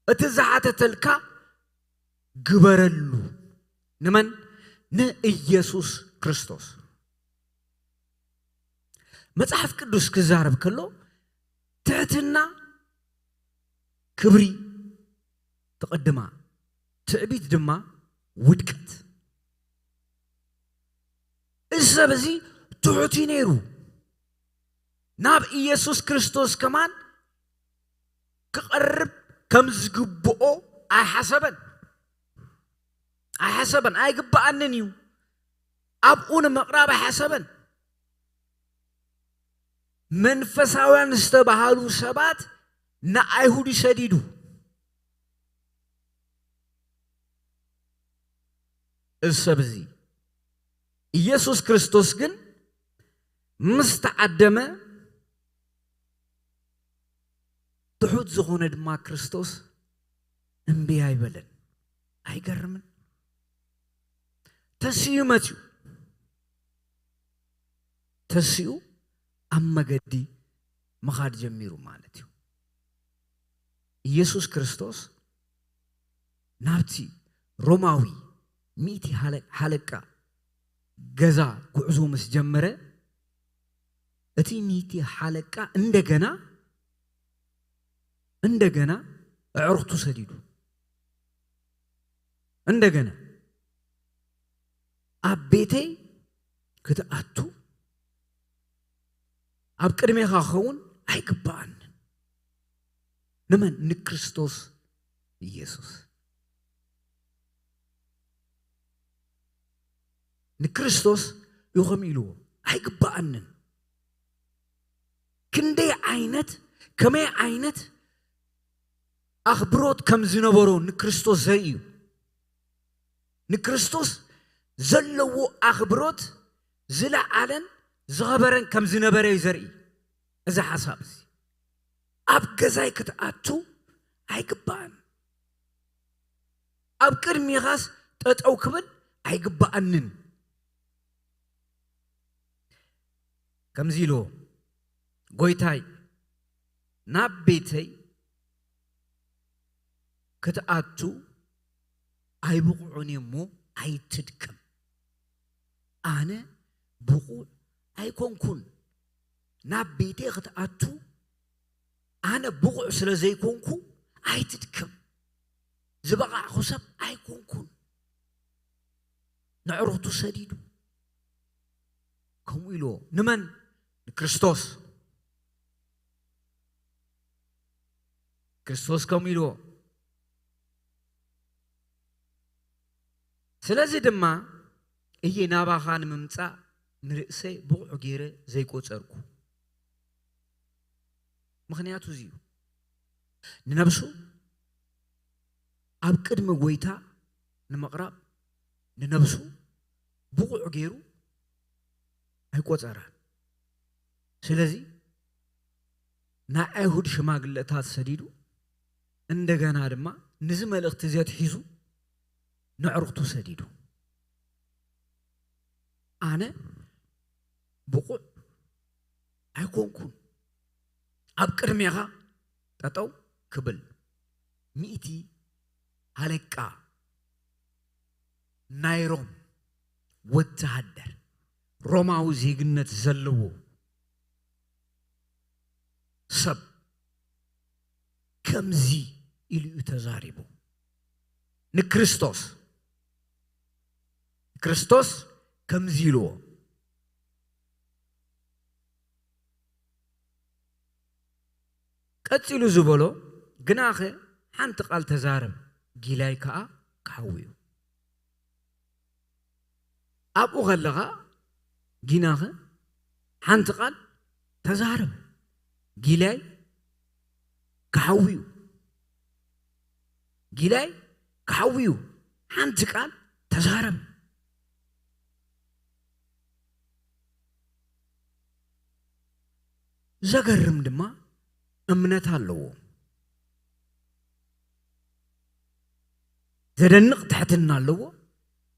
እቲ ዝሓተተልካ ግበረሉ። ንመን? ንኢየሱስ ክርስቶስ። መጽሓፍ ቅዱስ ክዛረብ ከሎ ትሕትና ክብሪ ትቕድማ፣ ትዕቢት ድማ ውድቀት። እዚ ሰብ እዚ ትሑት እዩ ነይሩ። ናብ ኢየሱስ ክርስቶስ ከማን ክቐርብ ከም ዝግብኦ ኣይሓሰበን። ኣይሓሰበን፣ ኣይግብኣንን እዩ። ኣብኡ ንምቕራብ ኣይሓሰበን። መንፈሳውያን ዝተባሃሉ ሰባት ንኣይሁድ ይሰዲዱ። እዚ ሰብ እዚ ኢየሱስ ክርስቶስ ግን ምስ ተዓደመ፣ ትሑት ዝኾነ ድማ ክርስቶስ እምቢ ኣይበለን። ኣይገርምን? ተሲኡ መፅዩ፣ ተሲኡ ኣብ መገዲ ምኻድ ጀሚሩ ማለት እዩ። ኢየሱስ ክርስቶስ ናብቲ ሮማዊ ሚእቲ ሃለ-፣ ሃለቃ ገዛ ጉዕዞ ምስ ጀመረ፣ እቲ ሚእቲ ሃለቃ እንደገና፣ እንደገና ኣዕሩኽቱ ሰዲዱ። እንደገና ኣብ ቤተይ ክትኣቱ ኣብ ቅድሜኻ ክኸውን ኣይግባኣንን። ንመን? ንክርስቶስ ኢየሱስ። ንክርስቶስ እዩ ከምኡ ኢልዎ፣ ኣይግባኣንን። ክንደይ ዓይነት፣ ከመይ ዓይነት ኣኽብሮት ከም ዝነበሮ ንክርስቶስ ዘርኢ እዩ። ንክርስቶስ ዘለዎ ኣኽብሮት ዝለዓለን ዝኸበረን ከም ዝነበረ እዩ ዘርኢ። እዚ ሓሳብ እዚ፣ ኣብ ገዛይ ክትኣቱ ኣይግባእን፣ ኣብ ቅድሚኻስ ጠጠው ክብል ኣይግባኣንን። ከምዚ ኢልዎ፣ ጎይታይ፣ ናብ ቤተይ ክትኣቱ ኣይብቑዕን እየ እሞ ኣይትድከም። ኣነ ብቑዕ ኣይኮንኩን። ናብ ቤተይ ክትኣቱ ኣነ ብቑዕ ስለ ዘይኮንኩ ኣይትድከም። ዝበቓዕኹ ሰብ ኣይኮንኩን። ነዕሩኽቱ ሰዲዱ ከምኡ ኢልዎ። ንመን? ንክርስቶስ። ክርስቶስ ከምኡ ኢልዎ። ስለዚ ድማ እየ ናባኻ ንምምጻእ ንርእሰይ ብቑዕ ገይረ ዘይቆጸርኩ። ምኽንያቱ እዚ እዩ። ንነብሱ ኣብ ቅድሚ ጎይታ ንምቕራብ ንነብሱ ብቑዕ ገይሩ ኣይቆጸራን። ስለዚ ናይ ኣይሁድ ሽማግለታት ሰዲዱ፣ እንደገና ድማ ንዚ መልእኽቲ እዚ ኣትሒዙ ነዕሩኽቱ ሰዲዱ። ኣነ ብቑዕ ኣይኮንኩን ኣብ ቅድሜኻ ጠጠው ክብል። ሚእቲ ኣለቃ ናይ ሮም ወተሃደር፣ ሮማዊ ዜግነት ዘለዎ ሰብ ከምዚ ኢሉ እዩ ተዛሪቡ። ንክርስቶስ፣ ክርስቶስ ከምዚ ኢልዎ። ቀጺሉ ዝበሎ፣ "ግናኸ ሓንቲ ቃል ተዛረብ፣ ጊላይ ከኣ ክሓዊ እዩ።" ኣብኡ ከለኻ፣ "ጊናኸ ሓንቲ ቃል ተዛረብ፣ ጊላይ ክሓዊ እዩ፣ ጊላይ ክሓዊ እዩ፣ ሓንቲ ቃል ተዛረብ።" ዘገርም ድማ እምነት ኣለዎ። ዘደንቕ ትሕትና ኣለዎ።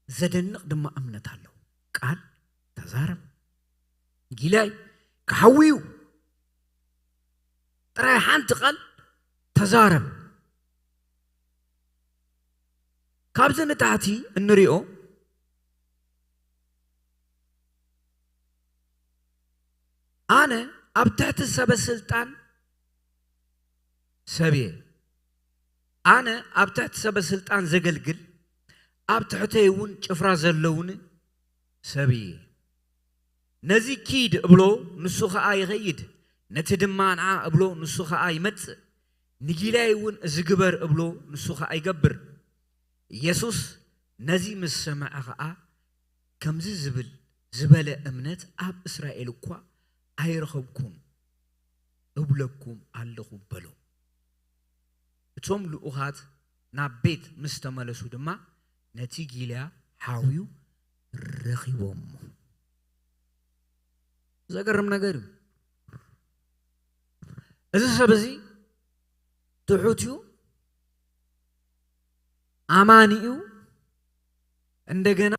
ዘደንቕ ድማ እምነት ኣለዎ። ቃል ተዛረብ፣ ጊላይ ክሓዊ እዩ። ጥራይ ሓንቲ ቃል ተዛረብ። ካብዚ ንታሕቲ እንሪኦ፣ ኣነ ኣብ ትሕቲ ሰበ ስልጣን ሰብ እየ። ኣነ ኣብ ትሕቲ ሰበ ስልጣን ዘገልግል፣ ኣብ ትሕተይ እውን ጭፍራ ዘለውኒ ሰብ እየ። ነዚ ኪድ እብሎ፣ ንሱ ኸኣ ይኸይድ። ነቲ ድማ ንዓ እብሎ፣ ንሱ ኸኣ ይመጽእ። ንጊላይ እውን እዚ ግበር እብሎ፣ ንሱ ኸኣ ይገብር። ኢየሱስ ነዚ ምስ ሰምዐ ኸኣ፣ ከምዚ ዝብል ዝበለ እምነት ኣብ እስራኤል እኳ ኣይረኸብኩን እብለኩም ኣለኹ በሎም። እቶም ልኡኻት ናብ ቤት ምስ ተመለሱ ድማ ነቲ ጊልያ ሓውዩ ረኺቦሞ። ዘገርም ነገር እዩ። እዚ ሰብ እዚ ትሑት እዩ፣ ኣማኒ እዩ፣ እንደገና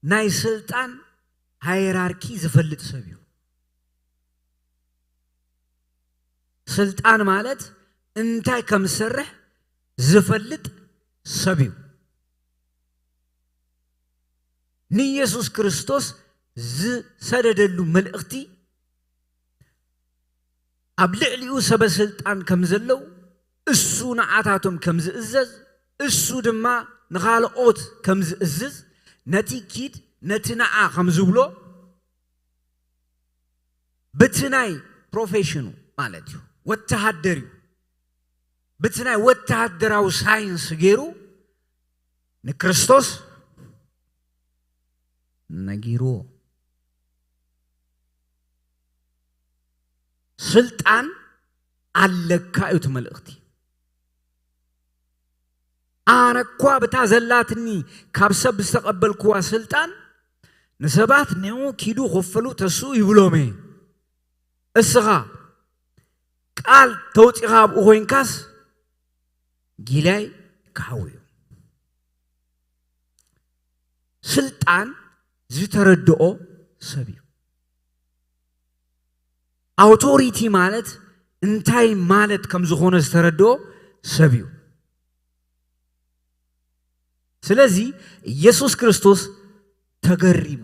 ናይ ስልጣን ሃየራርኪ ዝፈልጥ ሰብ እዩ። ስልጣን ማለት እንታይ ከም ዝሰርሕ ዝፈልጥ ሰብ እዩ። ንኢየሱስ ክርስቶስ ዝሰደደሉ መልእኽቲ ኣብ ልዕሊኡ ሰበ ስልጣን ከም ዘለዉ፣ እሱ ንዓታቶም ከም ዝእዘዝ፣ እሱ ድማ ንኻልኦት ከም ዝእዝዝ፣ ነቲ ኪድ፣ ነቲ ንዓ ከም ዝብሎ፣ በቲ ናይ ፕሮፌሽኑ ማለት እዩ፣ ወተሃደር እዩ። በቲ ናይ ወተሃደራዊ ሳይንስ ገይሩ ንክርስቶስ ነጊርዎ። ስልጣን ኣለካ እዩ እቲ መልእኽቲ። ኣነ እኳ ብታ ዘላትኒ ካብ ሰብ ዝተቐበልክዋ ስልጣን ንሰባት ንዑ ኪዱ ክፈሉ ተስኡ ይብሎም እየ። እስኻ ቃል ተውጺኻ ኣብኡ ኮይንካስ ጊላይ ክሓዊ እዩ። ስልጣን ዝተረድኦ ሰብ እዩ። ኣውቶሪቲ ማለት እንታይ ማለት ከም ዝኾነ ዝተረድኦ ሰብ እዩ። ስለዚ ኢየሱስ ክርስቶስ ተገሪሙ፣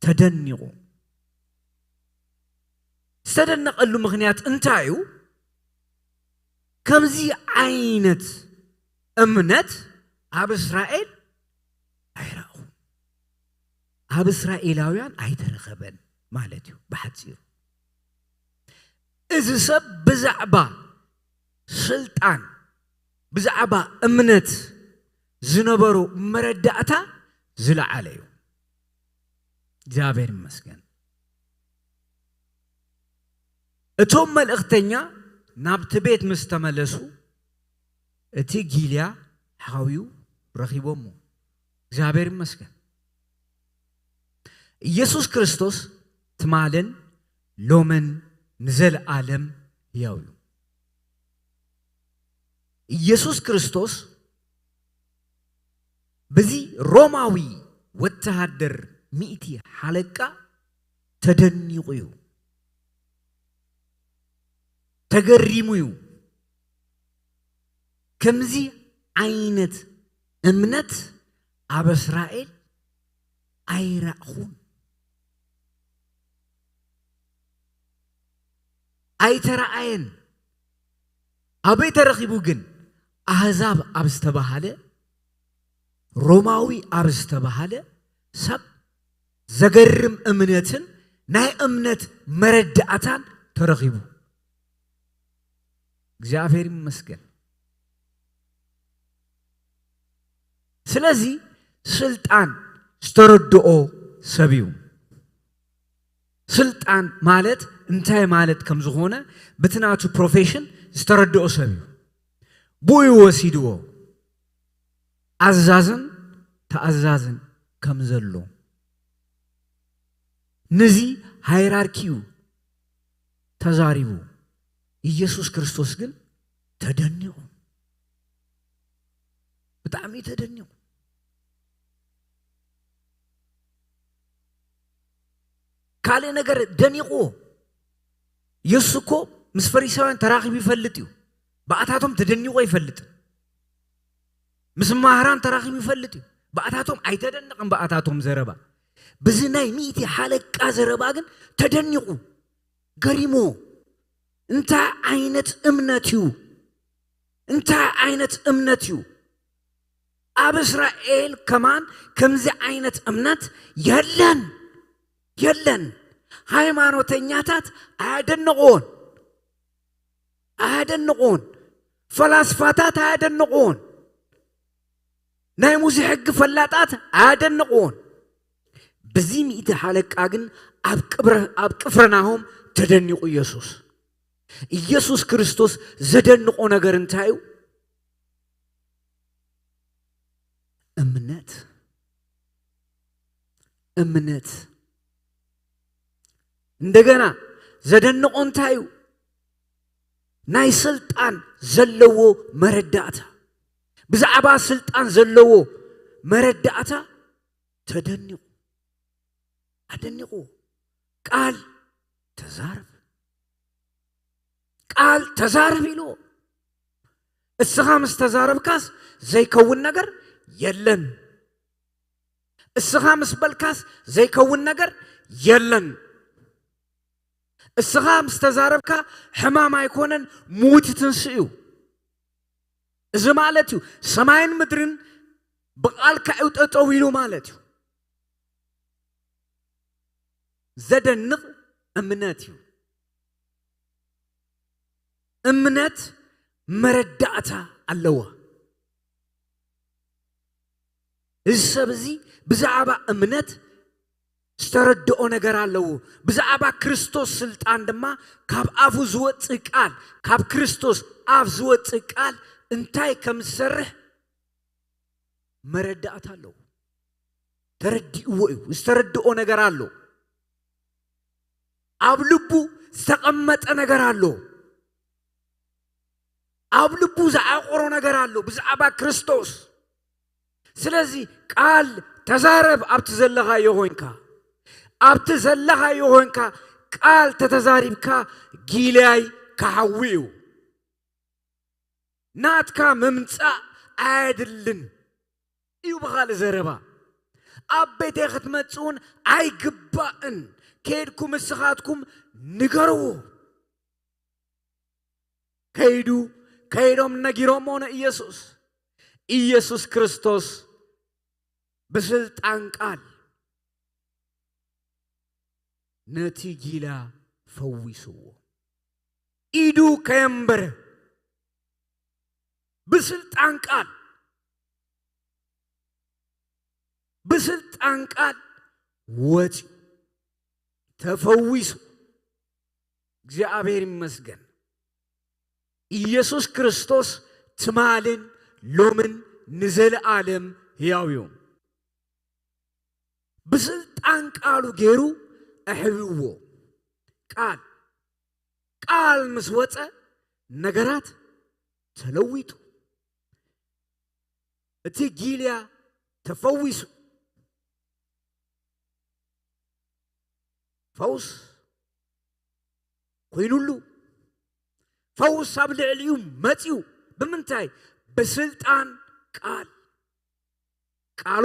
ተደኒቑ። ዝተደነቐሉ ምኽንያት እንታይ እዩ? ከምዚ ዓይነት እምነት ኣብ እስራኤል ኣይረኣኹን። ኣብ እስራኤላውያን ኣይተረኸበን ማለት እዩ ብሓጺሩ። እዚ ሰብ ብዛዕባ ስልጣን፣ ብዛዕባ እምነት ዝነበሮ መረዳእታ ዝለዓለ እዩ። እግዚኣብሔር ይመስገን። እቶም መልእኽተኛ ናብቲ ቤት ምስ ተመለሱ፣ እቲ ጊልያ ሓዊኡ ረኺቦሞ። እግዚኣብሔር ይመስገን። ኢየሱስ ክርስቶስ ትማልን ሎምን ንዘለኣለም ሕያው እዩ። ኢየሱስ ክርስቶስ በዚ ሮማዊ ወተሃደር ሚእቲ ሓለቃ ተደኒቑ እዩ፣ ተገሪሙ እዩ። ከምዚ ዓይነት እምነት ኣብ እስራኤል ኣይረእኹን፣ ኣይተረኣየን። ኣበይ ተረኺቡ ግን? ኣህዛብ ኣብ ዝተባሃለ፣ ሮማዊ ኣብ ዝተባሃለ ሰብ ዘገርም እምነትን ናይ እምነት መረዳእታን ተረኺቡ። እግዚኣብሔር ይመስገን። ስለዚ ስልጣን ዝተረድኦ ሰብ እዩ። ስልጣን ማለት እንታይ ማለት ከም ዝኾነ ብቲ ናቱ ፕሮፌሽን ዝተረድኦ ሰብ እዩ። ብኡ እዩ ወሲድዎ ኣዛዝን ተኣዛዝን ከም ዘሎ። ነዚ ሃይራርኪ እዩ ተዛሪቡ። ኢየሱስ ክርስቶስ ግን ተደኒቑ፣ ብጣዕሚ ተደኒቑ። ካልእ ነገር ደኒቑዎ። የሱስ እኮ ምስ ፈሪሳውያን ተራኺቡ ይፈልጥ እዩ። ብኣታቶም ተደኒቑ ኣይፈልጥን። ምስ መሃራን ተራኺቡ ይፈልጥ እዩ። ብኣታቶም ኣይተደነቐን፣ ብኣታቶም ዘረባ። ብዚ ናይ ሚእቲ ሓለቃ ዘረባ ግን ተደኒቑ፣ ገሪሞ። እንታይ ዓይነት እምነት እዩ? እንታይ ዓይነት እምነት እዩ? ኣብ እስራኤል ከማን ከምዚ ዓይነት እምነት የለን፣ የለን። ሃይማኖተኛታት ኣያደንቕዎን፣ ኣያደንቕዎን። ፈላስፋታት ኣያደንቕዎን። ናይ ሙሴ ሕጊ ፈላጣት ኣያደንቕዎን። በዚ ሚእቲ ሓለቃ ግን ኣብ ቅብረ-፣ ኣብ ቅፍርናሆም ተደኒቑ ኢየሱስ። ኢየሱስ ክርስቶስ ዘደንቖ ነገር እንታይ እዩ? እምነት። እምነት። እንደገና ዘደንቖ እንታይ እዩ? ናይ ስልጣን ዘለዎ መረዳእታ። ብዛዕባ ስልጣን ዘለዎ መረዳእታ ተደኒቑ። ኣደኒቑ። ቃል ተዛረብ፣ ቃል ተዛረብ ኢልዎ። እስኻ ምስ ተዛረብካስ ዘይከውን ነገር የለን። እስኻ ምስ በልካስ ዘይከውን ነገር የለን። እስኻ ምስ ተዛረብካ ሕማም ኣይኮነን፣ ምዉት ትንስእ እዩ። እዚ ማለት እዩ፣ ሰማይን ምድርን ብቓልካ እዩ ጠጠው ኢሉ ማለት እዩ። ዘደንቕ እምነት እዩ። እምነት መረዳእታ ኣለዋ። እዚ ሰብ እዚ ብዛዕባ እምነት ዝተረድኦ ነገር ኣለዎ። ብዛዕባ ክርስቶስ ስልጣን ድማ ካብ ኣፉ ዝወጽእ ቃል፣ ካብ ክርስቶስ ኣፍ ዝወጽእ ቃል እንታይ ከም ዝሰርሕ መረዳእታ ኣለዎ። ተረዲእዎ እዩ። ዝተረድኦ ነገር ኣሎ። ኣብ ልቡ ዝተቐመጠ ነገር ኣሎ። ኣብ ልቡ ዝዓቆሮ ነገር ኣሎ ብዛዕባ ክርስቶስ። ስለዚ ቃል ተዛረብ፣ ኣብቲ ዘለኻዮ ኮይንካ፣ ኣብቲ ዘለኻዮ ኮይንካ ቃል ተተዛሪብካ ጊልያይ ክሓዊ እዩ። ናትካ ምምጻእ ኣየድልን እዩ። ብኻልእ ዘረባ ኣብ ቤተይ ክትመጽእ እውን ኣይግባእን። ከይድኩም ንስኻትኩም ንገርዎ። ከይዱ፣ ከይዶም ነጊሮሞ ንኢየሱስ። ኢየሱስ ክርስቶስ ብስልጣን ቃል ነቲ ጊላ ፈዊስዎ። ኢዱ ከየንበረ ብስልጣን ቃል፣ ብስልጣን ቃል ወፂኡ፣ ተፈዊሱ። እግዚኣብሔር ይመስገን። ኢየሱስ ክርስቶስ ትማልን ሎምን ንዘለዓለም ሕያው እዩ። ብስልጣን ቃሉ ገይሩ ኣሕብዎ። ቃል፣ ቃል ምስ ወፀ ነገራት ተለዊጡ። እቲ ጊልያ ተፈዊሱ። ፈውስ ኮይኑሉ። ፈውስ ኣብ ልዕሊኡ መፂኡ። ብምንታይ? ብስልጣን ቃል። ቃሉ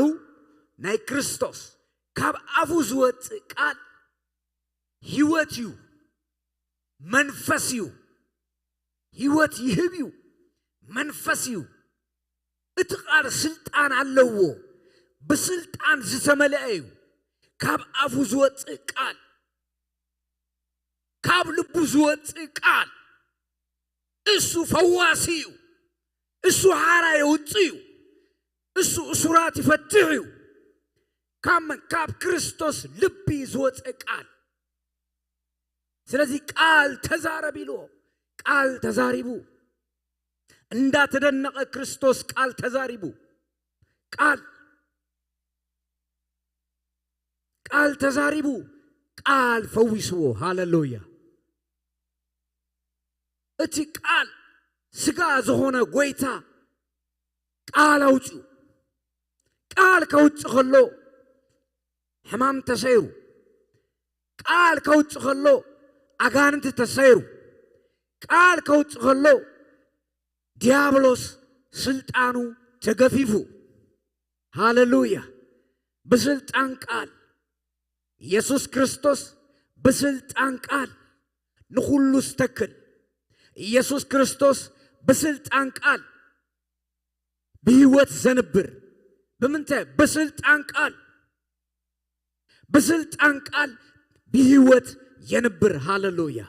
ናይ ክርስቶስ፣ ካብ ኣፉ ዝወፅእ ቃል ህይወት እዩ፣ መንፈስ እዩ። ህይወት ይህብ እዩ፣ መንፈስ እዩ። እቲ ቃል ስልጣን ኣለዎ። ብስልጣን ዝተመልአ እዩ። ካብ ኣፉ ዝወፅእ ቃል፣ ካብ ልቡ ዝወፅእ ቃል፣ እሱ ፈዋሲ እዩ። እሱ ሓራ የውፅእ እዩ። እሱ እሱራት ይፈትሕ እዩ። ካብ መን? ካብ ክርስቶስ ልቢ ዝወፀ ቃል። ስለዚ ቃል ተዛረብ ኢልዎ። ቃል ተዛሪቡ። እንዳተደነቐ ክርስቶስ ቃል ተዛሪቡ። ቃል፣ ቃል ተዛሪቡ። ቃል ፈዊስዎ። ሃሌሉያ። እቲ ቃል ስጋ ዝኾነ ጎይታ ቃል ኣውፅኡ። ቃል ከውፅእ ከሎ ሕማም ተሰይሩ። ቃል ከውፅእ ከሎ ኣጋንንቲ ተሰይሩ። ቃል ከውፅእ ከሎ ዲያብሎስ ስልጣኑ ተገፊፉ። ሃሌሉያ። ብስልጣን ቃል። ኢየሱስ ክርስቶስ ብስልጣን ቃል ንኹሉ ዝተክል። ኢየሱስ ክርስቶስ ብስልጣን ቃል ብህይወት ዘንብር። ብምንታይ? ብስልጣን ቃል። ብስልጣን ቃል ብህይወት የንብር። ሃሌሉያ።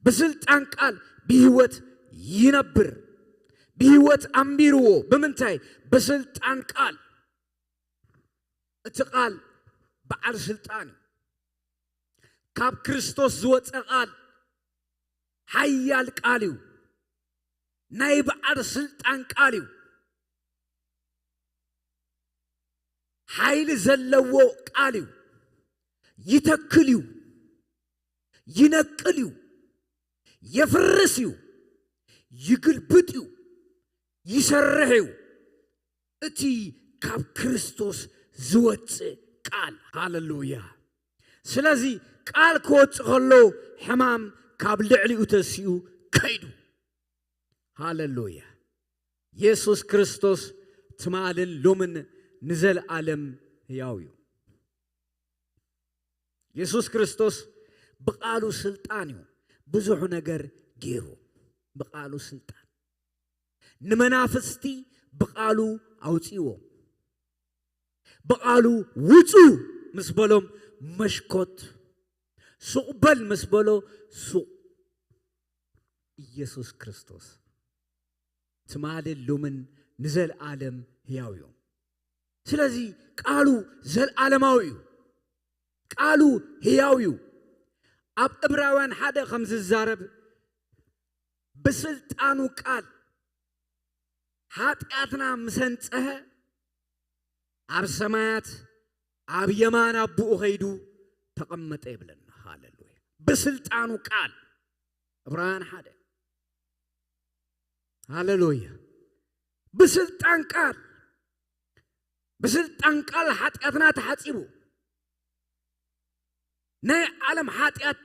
ብስልጣን ቃል ብህይወት ይነብር። ብህይወት ኣንቢርዎ። ብምንታይ? ብስልጣን ቃል። እቲ ቃል በዓል ስልጣን እዩ። ካብ ክርስቶስ ዝወፀ ቃል ሓያል ቃል እዩ። ናይ በዓል ስልጣን ቃል እዩ። ሓይሊ ዘለዎ ቃል እዩ። ይተክል እዩ። ይነቅል እዩ። የፍርስ እዩ። ይግልብጥ እዩ። ይሰርሕ እዩ። እቲ ካብ ክርስቶስ ዝወፅእ ቃል። ሃሌሉያ። ስለዚ ቃል ክወፅእ ከሎ ሕማም ካብ ልዕሊኡ ተሲኡ ከይዱ። ሃሌሉያ። የሱስ ክርስቶስ ትማልን ሎምን ንዘለዓለም ሕያው እዩ። የሱስ ክርስቶስ ብቃሉ ስልጣን እዩ ብዙሕ ነገር ገይሩ። ብቃሉ ስልጣን ንመናፍስቲ ብቃሉ ኣውፅእዎም። ብቃሉ ውፁ ምስ በሎም መሽኮት፣ ሱቕ በል ምስ በሎ ሱቕ። ኢየሱስ ክርስቶስ ትማልን ሎምን ንዘለዓለም ሕያው እዩ። ስለዚ ቃሉ ዘለዓለማዊ እዩ። ቃሉ ሕያው እዩ። ኣብ ዕብራውያን ሓደ ከም ዝዛረብ ብስልጣኑ ቃል ሓጢኣትና ምስ ኣንጸሀ ኣብ ሰማያት ኣብ የማን ኣቦኡ ኸይዱ ተቐመጠ ይብለና። ሃሌሉያ። ብስልጣኑ ቃል ዕብራውያን ሓደ። ሃሌሉያ። ብስልጣን ቃል፣ ብስልጣን ቃል ሓጢኣትና ተሓጺቡ። ናይ ዓለም ሓጢኣት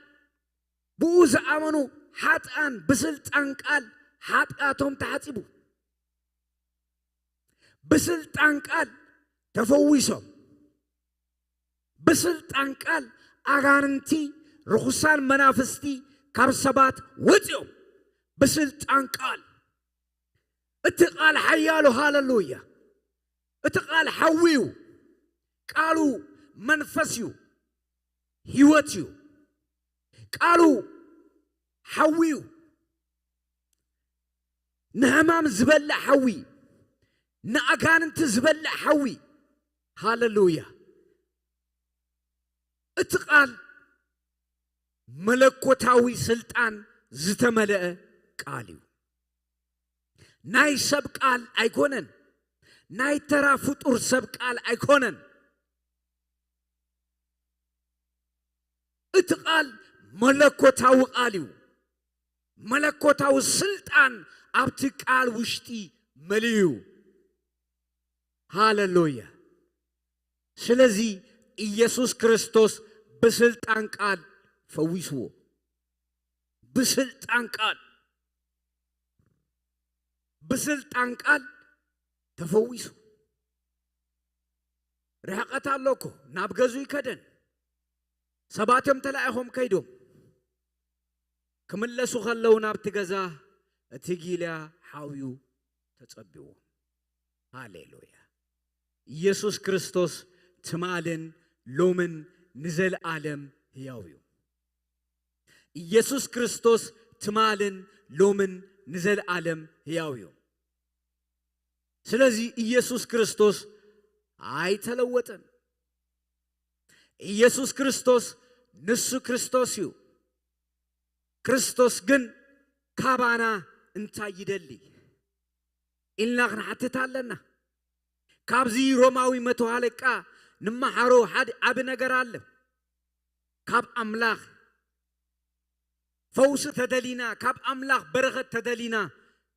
ብኡ ዝኣመኑ ሓጥኣን ብስልጣን ቃል ሓጢኣቶም ተሓጺቡ። ብስልጣን ቃል ተፈዊሶም። ብስልጣን ቃል ኣጋንንቲ፣ ርኹሳን መናፍስቲ ካብ ሰባት ወፂኦም። ብስልጣን ቃል። እቲ ቃል ሓያሉ፣ ሃለሉያ። እቲ ቃል ሓዊ እዩ። ቃሉ መንፈስ እዩ፣ ህይወት እዩ። ቃሉ ሓዊ እዩ። ንሕማም ዝበልዕ ሓዊ፣ ንኣጋንንቲ ዝበልዕ ሓዊ። ሃለሉያ። እቲ ቃል መለኮታዊ ስልጣን ዝተመልአ ቃል እዩ። ናይ ሰብ ቃል ኣይኮነን። ናይ ተራ ፍጡር ሰብ ቃል ኣይኮነን። እቲ ቃል መለኮታዊ ቃል እዩ። መለኮታዊ ስልጣን ኣብቲ ቃል ውሽጢ መሊኡ እዩ። ሃለሉያ። ስለዚ ኢየሱስ ክርስቶስ ብስልጣን ቃል ፈዊስዎ። ብስልጣን ቃል፣ ብስልጣን ቃል ተፈዊሱ። ርሕቀት ኣሎ እኮ፣ ናብ ገዙ ይከደን። ሰባት እዮም ተላኢኾም ከይዶም። ክምለሱ ከለዉ ናብቲ ገዛ፣ እቲ ጊልያ ሓውዩ ተጸቢዎም። ሃሌሉያ። ኢየሱስ ክርስቶስ ትማልን ሎምን ንዘለኣለም ህያው እዩ። ኢየሱስ ክርስቶስ ትማልን ሎምን ንዘለኣለም ህያው እዩ። ስለዚ ኢየሱስ ክርስቶስ ኣይተለወጠን። ኢየሱስ ክርስቶስ ንሱ ክርስቶስ እዩ። ክርስቶስ ግን ካባና እንታይ ይደሊ ኢልና ክንሓትት ኣለና። ካብዚ ሮማዊ መቶ ሃለቃ ንመሃሮ ሓደ ዓቢ ነገር ኣለ። ካብ ኣምላኽ ፈውሲ ተደሊና፣ ካብ ኣምላኽ በረኸት ተደሊና፣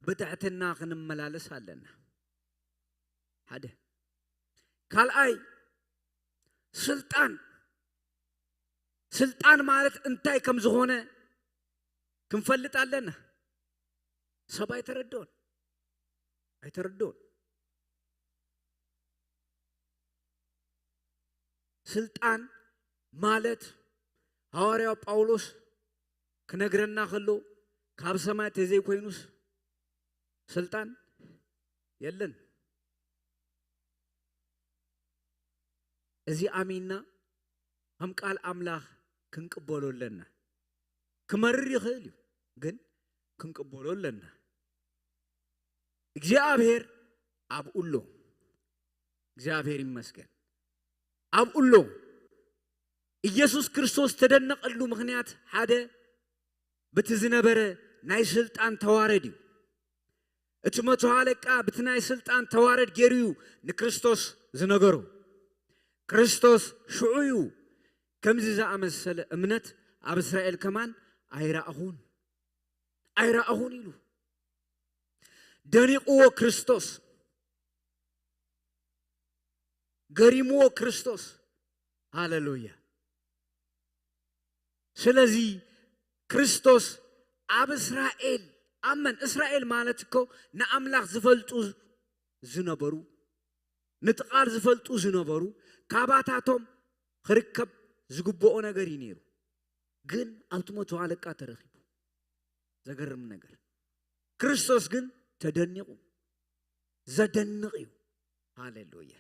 ብትሕትና ክንመላለስ ኣለና። ሓደ። ካልኣይ፣ ስልጣን። ስልጣን ማለት እንታይ ከም ዝኾነ ክንፈልጥ ኣለና። ሰብ ኣይተረድኦን። ኣይተረድኦን። ስልጣን ማለት ሃዋርያው ጳውሎስ ክነግረና ከሎ፣ ካብ ሰማይ ተዘይኮይኑስ ስልጣን የለን። እዚ ኣሚንና ከም ቃል ኣምላኽ ክንቅበሎ ኣለና። ክመርር ይኽእል እዩ፣ ግን ክንቅበሎ ኣለና። እግዚኣብሔር ኣብኡ ኣሎ። እግዚኣብሔር ይመስገን። ኣብኡ ኣሎ። ኢየሱስ ክርስቶስ ተደነቐሉ ምኽንያት ሓደ፣ በቲ ዝነበረ ናይ ስልጣን ተዋረድ እዩ። እቲ መቶ ሃለቃ በቲ ናይ ስልጣን ተዋረድ ገይሩ እዩ ንክርስቶስ ዝነገሮ። ክርስቶስ ሽዑ እዩ ከምዚ ዝኣመሰለ እምነት ኣብ እስራኤል ከማን ኣይረኣኹን፣ ኣይረኣኹን ኢሉ። ደኒቕዎ ክርስቶስ፣ ገሪምዎ ክርስቶስ። ሃሌሉያ። ስለዚ ክርስቶስ ኣብ እስራኤል፣ ኣብ መን? እስራኤል ማለት እኮ ንኣምላኽ ዝፈልጡ ዝነበሩ፣ ነቲ ቃል ዝፈልጡ ዝነበሩ፣ ካባታቶም ክርከብ ዝግብኦ ነገር እዩ ነይሩ። ግን ኣብቲ መቶ ኣለቃ ተረኺቡ። ዘገርም ነገር። ክርስቶስ ግን ተደኒቑ። ዘደንቕ እዩ። ሃሌሉያ።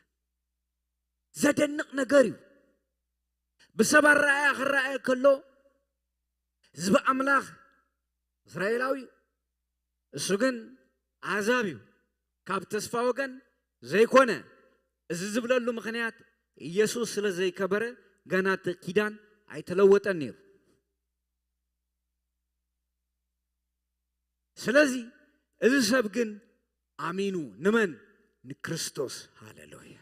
ዘደንቕ ነገር እዩ። ብሰብ ኣረኣእያ ክረኣየ ከሎ፣ ህዝቢ ኣምላኽ እስራኤላዊ እዩ። እሱ ግን ኣህዛብ እዩ፣ ካብ ተስፋ ወገን ዘይኮነ። እዚ ዝብለሉ ምኽንያት፣ ኢየሱስ ስለ ዘይከበረ፣ ገና እቲ ኪዳን ኣይተለወጠን ነይሩ። ስለዚ እዚ ሰብ ግን ኣሚኑ፣ ንመን? ንክርስቶስ። ሃሌሉያ።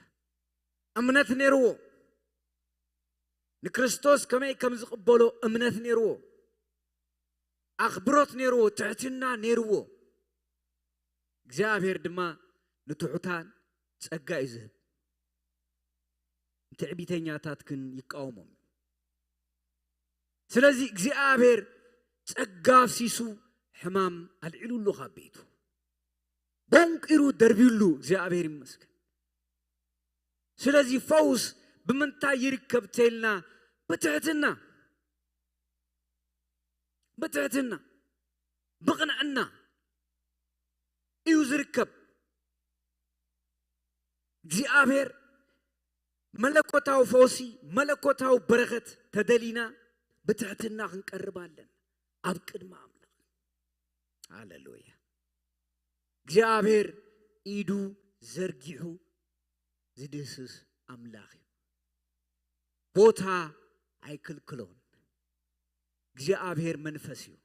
እምነት ነይርዎ። ንክርስቶስ ከመይ ከም ዝቕበሎ እምነት ነይርዎ። ኣኽብሮት ነይርዎ፣ ትሕትና ነይርዎ። እግዚኣብሔር ድማ ንትሑታን ጸጋ እዩ ዝህብ፣ ንትዕቢተኛታት ግን ይቃወሞም። ስለዚ እግዚኣብሔር ጸጋ ኣፍሲሱ ሕማም ኣልዒሉሉ ካብ ቤቱ። ቦንቂሩ ደርቢሉ፣ እግዚኣብሔር ይመስገን። ስለዚ ፈውስ ብምንታይ ይርከብ ተልና? ብትሕትና፣ ብትሕትና፣ ብቕንዕና እዩ ዝርከብ። እግዚኣብሔር መለኮታዊ ፈውሲ፣ መለኮታዊ በረኸት ተደሊና ብትሕትና ክንቀርብ ኣለና ኣብ ቅድሚ ኣምላኽ። ሃሌሉያ። እግዚኣብሔር ኢዱ ዘርጊሑ ዝድህስስ ኣምላኽ እዩ። ቦታ ኣይክልክሎን። እግዚኣብሔር መንፈስ እዩ።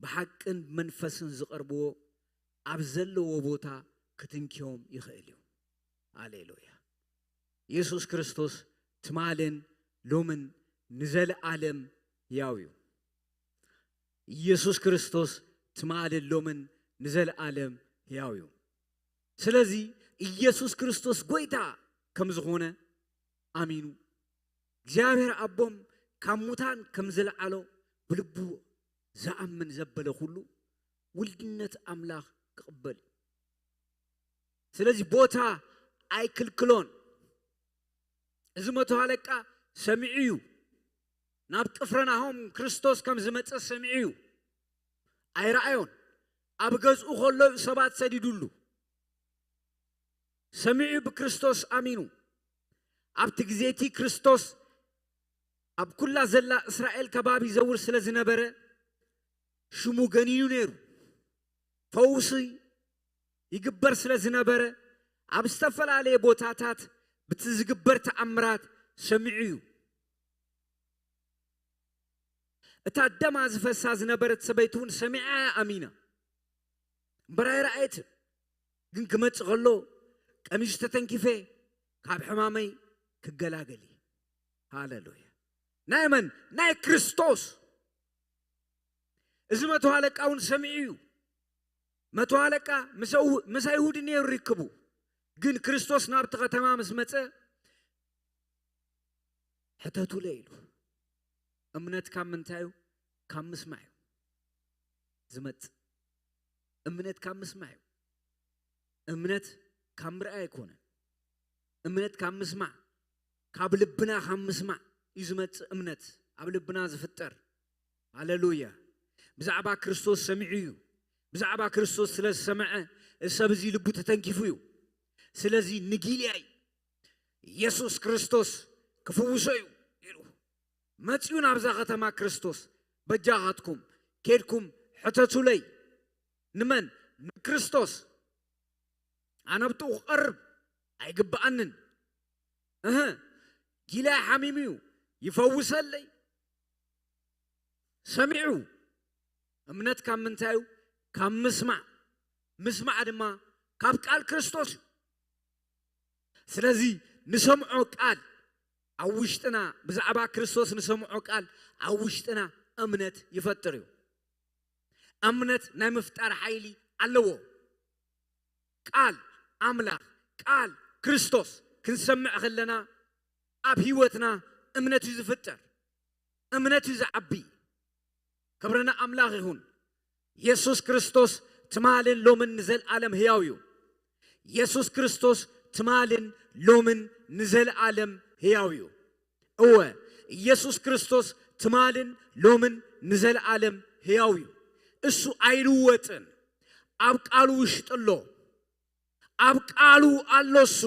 ብሓቅን መንፈስን ዝቐርብዎ ኣብ ዘለዎ ቦታ ክትንክዮም ይኽእል እዩ። ሃሌሉያ። የሱስ ክርስቶስ ትማልን ሎምን ንዘለኣለም ሕያው እዩ። ኢየሱስ ክርስቶስ ትማልን ሎምን ንዘለኣለም ሕያው እዩ። ስለዚ ኢየሱስ ክርስቶስ ጎይታ ከም ዝኾነ ኣሚኑ እግዚኣብሔር ኣቦም ካብ ሙታን ከም ዝለዓሎ ብልቡ ዝኣምን ዘበለ ኩሉ ውልድነት ኣምላኽ ክቕበል እዩ። ስለዚ ቦታ ኣይክልክሎን። እዚ መቶ ኣለቃ ሰሚዑ እዩ። ናብ ቅፍርናሆም ክርስቶስ ከም ዝመጸ ሰሚዑ እዩ። ኣይረኣዮን። ኣብ ገዝኡ ከሎ እዩ ሰባት ሰዲዱሉ። ሰሚዑ ብክርስቶስ ኣሚኑ። ኣብቲ ግዜ እቲ ክርስቶስ ኣብ ኩላ ዘላ እስራኤል ከባቢ ይዘውር ስለ ዝነበረ ሽሙ ገኒኑ ነይሩ። ፈውሲ ይግበር ስለ ዝነበረ ኣብ ዝተፈላለየ ቦታታት ብቲ ዝግበር ተኣምራት ሰሚዑ እዩ። እታ ደማ ዝፈሳ ዝነበረት ሰበይቲ እውን ሰሚዓ እያ ኣሚና። እምበር ኣይረኣየትን። ግን ክመጽእ ከሎ ቀሚሽ ተተንኪፈ ካብ ሕማመይ ክገላገል እየ። ሃሌሉያ። ናይ መን? ናይ ክርስቶስ። እዚ መቶ ኣለቃ እውን ሰሚዑ እዩ። መቶ ኣለቃ ምስ ኣው-፣ ምስ ኣይሁድ ነይሩ ርክቡ። ግን ክርስቶስ ናብቲ ከተማ ምስ መጸ ሕተቱለ ኢሉ። እምነት ካብ ምንታይ እዩ? ካብ ምስማዕ እዩ ዝመጽእ። እምነት ካብ ምስማዕ እዩ። እምነት ካብ ምርኣይ ኣይኮነን። እምነት ካብ ምስማዕ፣ ካብ ልብና ካብ ምስማዕ እዩ ዝመጽእ እምነት፣ ኣብ ልብና ዝፍጠር። ሃሌሉያ። ብዛዕባ ክርስቶስ ሰሚዑ እዩ። ብዛዕባ ክርስቶስ ስለ ዝሰምዐ፣ እዚ ሰብ እዚ ልቡ ተተንኪፉ እዩ። ስለዚ ንጊልያይ የሱስ ክርስቶስ ክፍውሶ እዩ ኢሉ መጺኡ ናብዛ ከተማ ክርስቶስ፣ በጃኻትኩም ኬድኩም ሕተቱለይ። ንመን? ንክርስቶስ። ኣነ ኣብኡ ክቐርብ ኣይግብኣንን። እህ፣ ጊላይ ሓሚሙ እዩ፣ ይፈውሰለይ። ሰሚዑ። እምነት ካብ ምንታይ እዩ? ካብ ምስማዕ። ምስማዕ ድማ ካብ ቃል ክርስቶስ እዩ። ስለዚ ንሰምዖ ቃል ኣብ ውሽጥና፣ ብዛዕባ ክርስቶስ ንሰምዖ ቃል ኣብ ውሽጥና እምነት ይፈጥር እዩ። እምነት ናይ ምፍጣር ሓይሊ ኣለዎ። ቃል ኣምላኽ፣ ቃል ክርስቶስ ክንሰምዕ ከለና ኣብ ህይወትና እምነት እዩ ዝፍጠር። እምነት እዩ ዝዓቢ። ክብሪ ንኣምላኽ ይኹን። የሱስ ክርስቶስ ትማልን ሎምን ንዘለኣለም ህያው እዩ። የሱስ ክርስቶስ ትማልን ሎምን ንዘለኣለም ህያው እዩ። እወ፣ ኢየሱስ ክርስቶስ ትማልን ሎምን ንዘለኣለም ህያው እዩ። እሱ ኣይልወጥን። ኣብ ቃሉ ውሽጢ ኣሎ። ኣብ ቃሉ ኣሎ እሱ።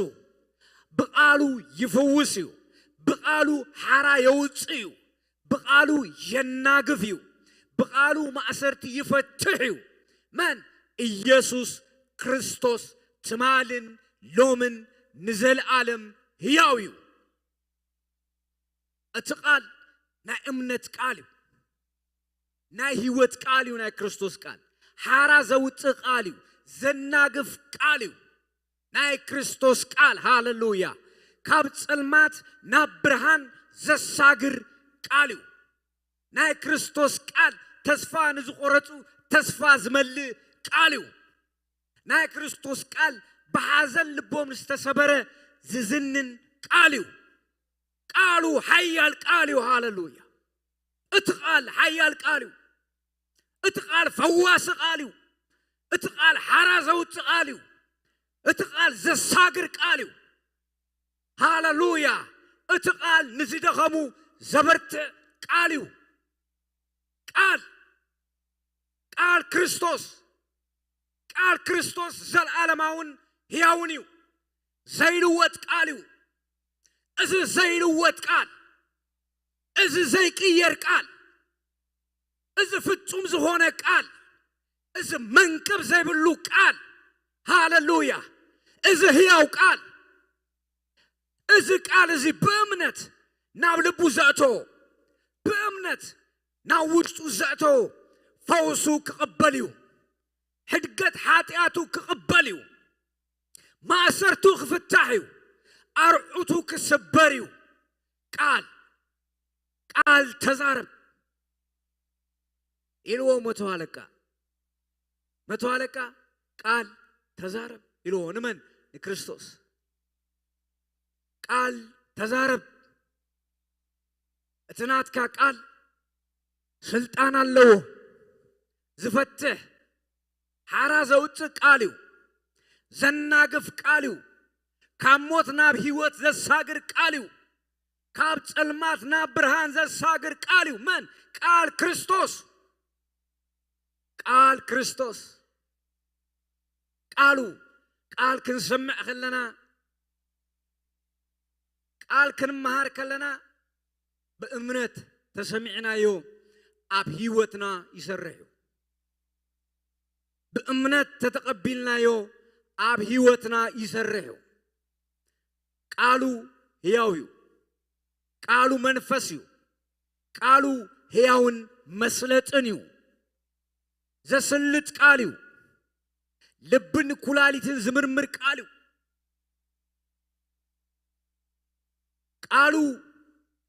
ብቃሉ ይፍውስ እዩ። ብቃሉ ሓራ የውፅእ እዩ። ብቃሉ የናግፍ እዩ። ብቃሉ ማእሰርቲ ይፈትሕ እዩ። መን? ኢየሱስ ክርስቶስ ትማልን ሎምን ንዘለኣለም ህያው እዩ። እቲ ቃል ናይ እምነት ቃል እዩ። ናይ ህይወት ቃል እዩ። ናይ ክርስቶስ ቃል ሓራ ዘውፅእ ቃል እዩ። ዘናግፍ ቃል እዩ። ናይ ክርስቶስ ቃል፣ ሃሌሉያ፣ ካብ ጸልማት ናብ ብርሃን ዘሳግር ቃል እዩ። ናይ ክርስቶስ ቃል ተስፋ ንዝቖረጹ ተስፋ ዝመልእ ቃል እዩ። ናይ ክርስቶስ ቃል ብሓዘን ልቦም ዝተሰበረ ዝዝንን ቃል እዩ። ቃሉ ሓያል ቃል እዩ። ሃሌሉያ። እቲ ቃል ሓያል ቃል እዩ። እቲ ቃል ፈዋሲ ቃል እዩ። እቲ ቃል ሓራ ዘውፅእ ቃል እዩ። እቲ ቃል ዘሳግር ቃል እዩ። ሃለሉያ። እቲ ቃል ንዝደኸሙ ዘበርትዕ ቃል እዩ። ቃል፣ ቃል ክርስቶስ፣ ቃል ክርስቶስ ዘለዓለማውን ሕያውን እዩ። ዘይልወጥ ቃል እዩ። እዚ ዘይልወጥ ቃል፣ እዚ ዘይቅየር ቃል፣ እዚ ፍጹም ዝኾነ ቃል፣ እዚ መንቅብ ዘይብሉ ቃል፣ ሃለሉያ፣ እዚ ህያው ቃል፣ እዚ ቃል እዚ ብእምነት ናብ ልቡ ዘእቶ፣ ብእምነት ናብ ውሽጡ ዘእቶ፣ ፈውሱ ክቕበል እዩ። ሕድገት ሓጢኣቱ ክቕበል እዩ። ማእሰርቱ ክፍታሕ እዩ። ኣርዑቱ ክስበር እዩ። ቃል፣ ቃል ተዛረብ ኢልዎ መቶ ኣለቃ። መቶ ኣለቃ ቃል ተዛረብ ኢልዎ። ንመን? ንክርስቶስ። ቃል ተዛረብ። እቲ ናትካ ቃል ስልጣን ኣለዎ። ዝፈትሕ ሓራ ዘውፅእ ቃል እዩ። ዘናግፍ ቃል እዩ። ካብ ሞት ናብ ህይወት ዘሳግር ቃል እዩ። ካብ ጸልማት ናብ ብርሃን ዘሳግር ቃል እዩ። መን? ቃል ክርስቶስ። ቃል ክርስቶስ። ቃሉ፣ ቃል ክንሰምዕ ከለና፣ ቃል ክንመሃር ከለና፣ ብእምነት ተሰሚዕናዮ ኣብ ህይወትና ይሰርሕ እዩ። ብእምነት ተተቐቢልናዮ ኣብ ህይወትና ይሰርሕ እዩ። ቃሉ ህያው እዩ። ቃሉ መንፈስ እዩ። ቃሉ ህያውን መስለጥን እዩ። ዘስልጥ ቃል እዩ። ልብን ኩላሊትን ዝምርምር ቃል እዩ። ቃሉ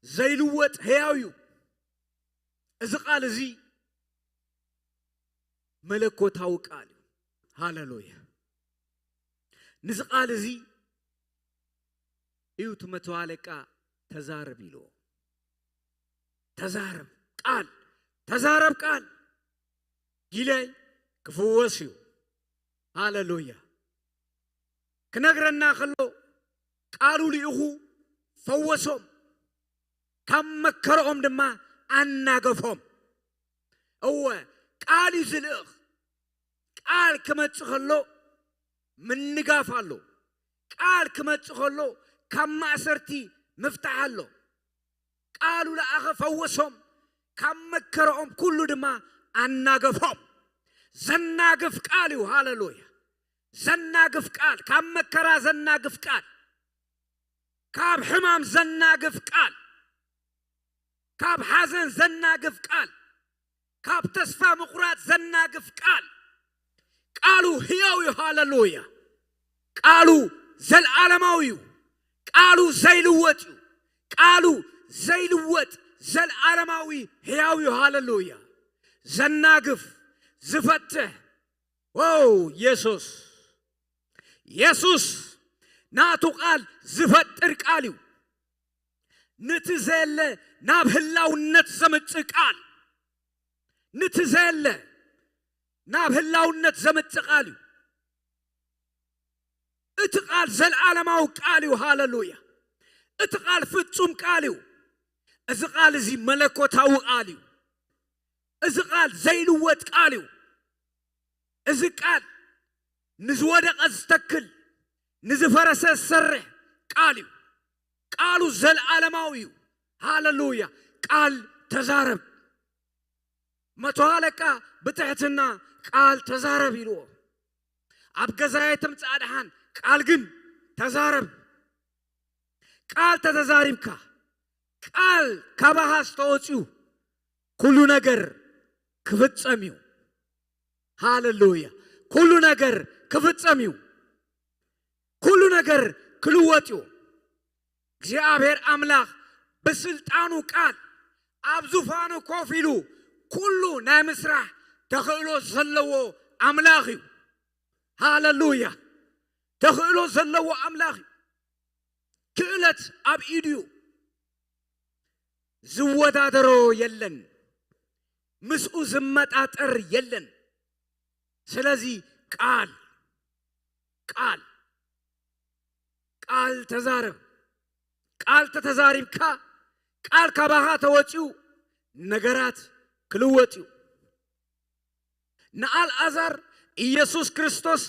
ዘይልወጥ ህያው እዩ። እዚ ቃል እዚ መለኮታዊ ቃል እዩ። ሃለሉያ። ንዚ ቃል እዚ እዩ እቲ መቶ ኣለቃ ተዛረብ ኢልዎ። ተዛረብ ቃል፣ ተዛረብ ቃል። ጊላይ ክፍወስ እዩ። ሃለሉያ። ክነግረና ከሎ ቃሉ ልኢኹ ፈወሶም፣ ካብ መከረኦም ድማ ኣናገፎም። እወ፣ ቃል እዩ ዝልእኽ። ቃል ክመጽእ ከሎ ምንጋፍ ኣሎ። ቃል ክመጽእ ከሎ ካብ ማእሰርቲ ምፍታሕ ኣሎ። ቃሉ ለኣኸ፣ ፈወሶም፣ ካብ መከረኦም ኩሉ ድማ ኣናገፎም። ዘናግፍ ቃል እዩ። ሃለሉያ። ዘናግፍ ቃል፣ ካብ መከራ ዘናግፍ ቃል፣ ካብ ሕማም ዘናግፍ ቃል፣ ካብ ሓዘን ዘናግፍ ቃል፣ ካብ ተስፋ ምቑራጽ ዘናግፍ ቃል። ቃሉ ህያው እዩ። ሃለሉያ። ቃሉ ዘልዓለማዊ እዩ። ቃሉ ዘይልወጥ እዩ። ቃሉ ዘይልወጥ ዘልዓለማዊ ህያው እዩ። ሃለሉያ። ዘናግፍ፣ ዝፈትሕ። ዎው፣ የሱስ፣ የሱስ ናቱ ቃል ዝፈጥር ቃል እዩ። ንቲ ዘየለ ናብ ህላውነት ዘምጽእ ቃል፣ ንቲ ዘየለ ናብ ህላውነት ዘምጽእ ቃል እዩ። እቲ ቃል ዘልዓለማዊ ቃል እዩ። ሃለሉያ። እቲ ቃል ፍጹም ቃል እዩ። እዚ ቃል እዚ መለኮታዊ ቃል እዩ። እዚ ቃል ዘይልወጥ ቃል እዩ። እዚ ቃል ንዝወደቐ ዝተክል፣ ንዝፈረሰ ዝሰርሕ ቃል እዩ። ቃሉ ዘልዓለማዊ እዩ። ሃለሉያ። ቃል ተዛረብ። መቶ ኣለቃ ብትሕትና ቃል ተዛረብ ኢልዎ። ኣብ ገዛይ ተምጽእ ኣድሓን፣ ቃል ግን ተዛረብ። ቃል ተተዛሪብካ፣ ቃል ካባኻ ዝተወጽዩ ኩሉ ነገር ክፍጸም እዩ። ሃለሉያ። ኩሉ ነገር ክፍጸም እዩ። ኩሉ ነገር ክልወጥ እዩ። እግዚኣብሔር ኣምላኽ ብስልጣኑ ቃል ኣብ ዙፋኑ ኮፍ ኢሉ ኩሉ ናይ ምስራሕ ተኽእሎ ዘለዎ ኣምላኽ እዩ። ሃለሉያ። ተኽእሎ ዘለዎ ኣምላኽ እዩ። ክእለት ኣብ ኢዱ እዩ። ዝወዳደሮ የለን። ምስኡ ዝመጣጠር የለን። ስለዚ ቃል፣ ቃል ተዛረብ። ቃል ተተዛሪብካ፣ ቃል ካባኻ ተወፂኡ፣ ነገራት ክልወጥ እዩ። ንኣልኣዛር ኢየሱስ ክርስቶስ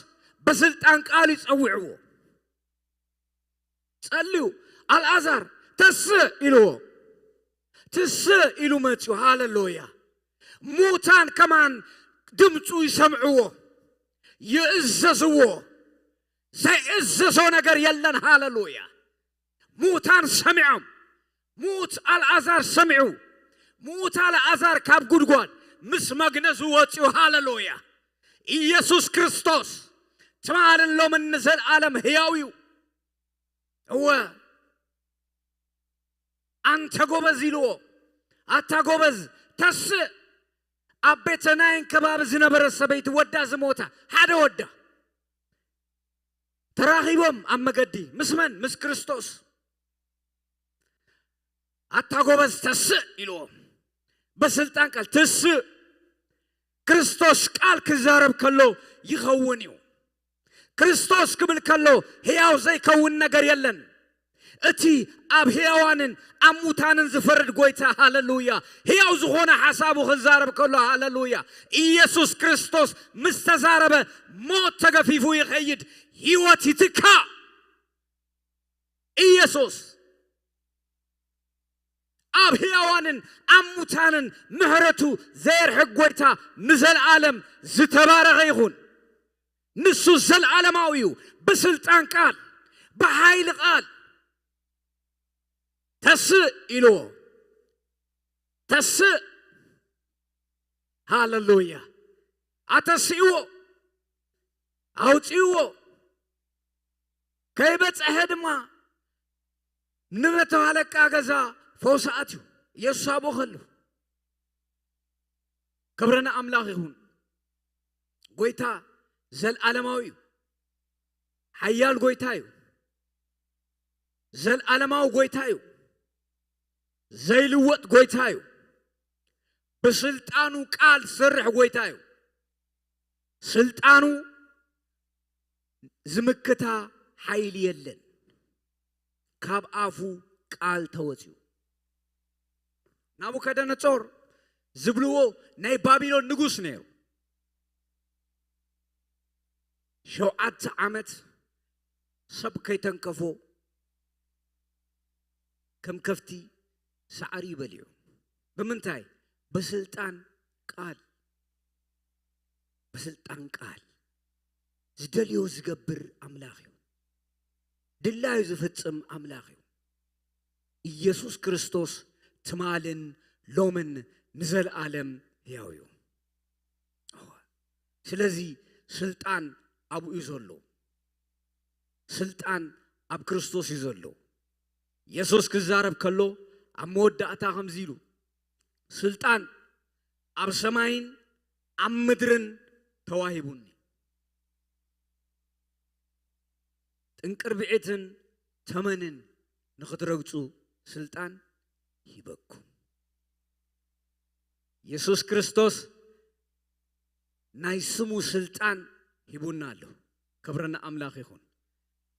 ብስልጣን ቃል ይጸውዕዎ። ጸልዩ፣ "ኣልኣዛር ተስእ" ኢልዎ። ትስእ ኢሉ መጽዩ። ሃሌሉያ። ሙታን ከማን ድምፁ ይሰምዕዎ፣ ይእዘዝዎ። ዘይእዘዞ ነገር የለን። ሃሌሉያ። ሙታን ሰሚዖም። ሙት ኣልኣዛር ሰሚዑ። ሙት ኣልኣዛር ካብ ጉድጓድ ምስ መግነዙ ወፂኡ። ሃሌሉያ። ኢየሱስ ክርስቶስ ትማልን ሎምን ንዘለኣለም ህያው እዩ። እወ፣ "ኣንተ ጎበዝ" ኢልዎ። "ኣታ ጎበዝ ተስእ!" ኣብ ቤተ ናይን ከባቢ ዝነበረ ሰበይቲ ወዳ ዝሞታ፣ ሓደ ወዳ። ተራኺቦም ኣብ መገዲ። ምስ መን? ምስ ክርስቶስ። "ኣታ ጎበዝ ተስእ!" ኢልዎም። በስልጣን ቃል ትስእ። ክርስቶስ ቃል ክዛረብ ከሎ ይኸውን እዩ። ክርስቶስ ክብል ከሎ ህያው ዘይከውን ነገር የለን። እቲ ኣብ ህያዋንን ኣብ ሙታንን ዝፈርድ ጎይታ፣ ሃሌሉያ፣ ህያው ዝኾነ ሓሳቡ ክዛረብ ከሎ፣ ሃሌሉያ፣ ኢየሱስ ክርስቶስ ምስ ተዛረበ ሞት ተገፊፉ ይኸይድ፣ ህይወት ይትካእ። ኢየሱስ ኣብ ህያዋንን ኣብ ሙታንን ምሕረቱ ዘየርሕቅ ጎይታ ንዘለኣለም ዝተባረኸ ይኹን። ንሱ ዘለኣለማዊ እዩ። ብስልጣን ቃል፣ ብሓይሊ ቃል ተስእ ኢልዎ። ተስእ። ሃሌሉያ። ኣተስእዎ፣ ኣውፅእዎ። ከይበፅሐ ድማ ንበተባለቃ ገዛ ፈውሲ ኣትዩ። ኢየሱስ ኣብኡ ከሎ። ክብሪ ንኣምላኽ ይኹን። ጎይታ ዘልኣለማዊ እዩ። ሓያል ጎይታ እዩ። ዘልኣለማዊ ጎይታ እዩ። ዘይልወጥ ጎይታ እዩ። ብስልጣኑ ቃል ዝሰርሕ ጎይታ እዩ። ስልጣኑ ዝምክታ ሓይሊ የለን። ካብ ኣፉ ቃል ተወፅዩ። ናቡከደነፆር ዝብልዎ ናይ ባቢሎን ንጉስ ነይሩ። ሸውዓተ ዓመት ሰብ ከይተንከፎ ከም ከፍቲ ሳዕሪ ይበልዑ። ብምንታይ? ብስልጣን ቃል። ብስልጣን ቃል። ዝደልዮ ዝገብር ኣምላኽ እዩ። ድላዩ ዝፍጽም ኣምላኽ እዩ። ኢየሱስ ክርስቶስ ትማልን ሎምን ንዘለኣለም ሕያው እዩ። እወ። ስለዚ ስልጣን ኣብኡ እዩ ዘሎ። ስልጣን ኣብ ክርስቶስ እዩ ዘሎ። የሱስ ክዛረብ ከሎ ኣብ መወዳእታ ከምዚ ኢሉ፣ "ስልጣን ኣብ ሰማይን ኣብ ምድርን ተዋሂቡኒ። ጥንቅርብዒትን ተመንን ንኽትረግጹ ስልጣን ሂበኩም።" የሱስ ክርስቶስ ናይ ስሙ ስልጣን ሂቡና ኣሎ። ክብሪ ንኣምላኽ ይኹን።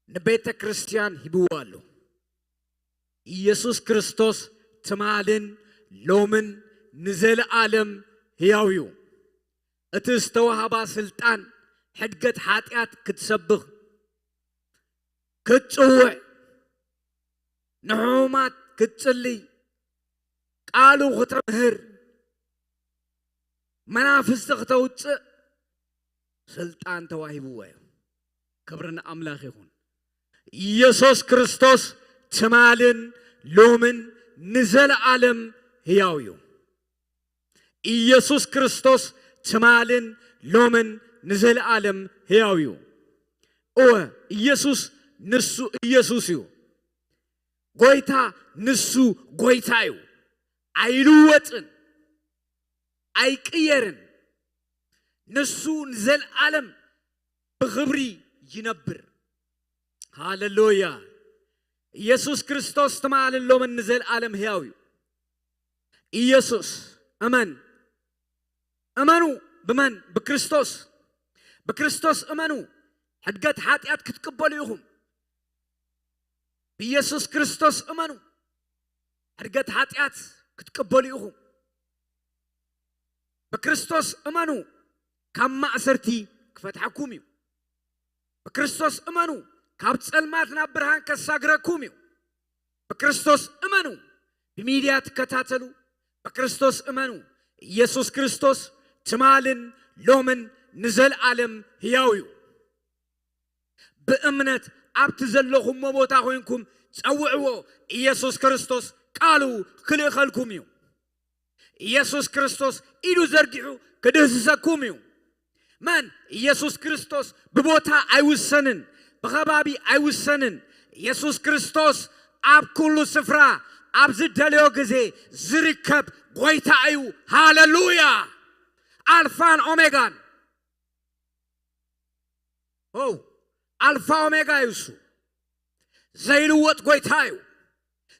ንቤተ ክርስቲያን ሂብዋ ኣሎ። ኢየሱስ ክርስቶስ ትማልን ሎምን ንዘለኣለም ሕያው እዩ። እቲ ዝተዋህባ ስልጣን ሕድገት ሓጢኣት ክትሰብኽ፣ ክትጽውዕ፣ ንሕሙማት ክትጽልይ፣ ቃሉ ክተምህር፣ መናፍስቲ ክተውጽእ ስልጣን ተዋሂብዎ እዩ። ክብሪ ንኣምላኽ ይኹን። ኢየሱስ ክርስቶስ ትማልን ሎምን ንዘለኣለም ሕያው እዩ። ኢየሱስ ክርስቶስ ትማልን ሎምን ንዘለኣለም ሕያው እዩ። እወ፣ ኢየሱስ ንሱ ኢየሱስ እዩ። ጎይታ ንሱ ጎይታ እዩ። ኣይልወጥን፣ ኣይቅየርን። ንሱ ንዘለኣለም ብኽብሪ ይነብር። ሃሌሉያ! ኢየሱስ ክርስቶስ ትማልን ሎምን ንዘለኣለም ሕያው እዩ። ኢየሱስ፣ እመን። እመኑ። ብመን? ብክርስቶስ። ብክርስቶስ እመኑ። ሕድገት ሓጢኣት ክትቅበሉ ኢኹም። ብኢየሱስ ክርስቶስ እመኑ፣ ሕድገት ሓጢኣት ክትቅበሉ ኢኹም። ብክርስቶስ እመኑ፣ ካብ ማእሰርቲ ክፈትሓኩም እዩ። ብክርስቶስ እመኑ፣ ካብ ጸልማት ናብ ብርሃን ከሳግረኩም እዩ። ብክርስቶስ እመኑ፣ ብሚድያ ትከታተሉ፣ ብክርስቶስ እመኑ። ኢየሱስ ክርስቶስ ትማልን ሎምን ንዘለኣለም ህያው እዩ። ብእምነት ኣብቲ ዘለኹሞ ቦታ ኮይንኩም ጸውዕዎ። ኢየሱስ ክርስቶስ ቃሉ ክልእኸልኩም እዩ። ኢየሱስ ክርስቶስ ኢዱ ዘርጊሑ ክድህስሰኩም እዩ። መን? ኢየሱስ ክርስቶስ ብቦታ ኣይውሰንን፣ ብኸባቢ ኣይውሰንን። ኢየሱስ ክርስቶስ ኣብ ኩሉ ስፍራ ኣብ ዝደለዮ ግዜ ዝርከብ ጎይታ እዩ። ሃለሉያ! ኣልፋን ኦሜጋን። ኦ፣ ኣልፋ ኦሜጋ እዩ እሱ። ዘይልወጥ ጎይታ እዩ።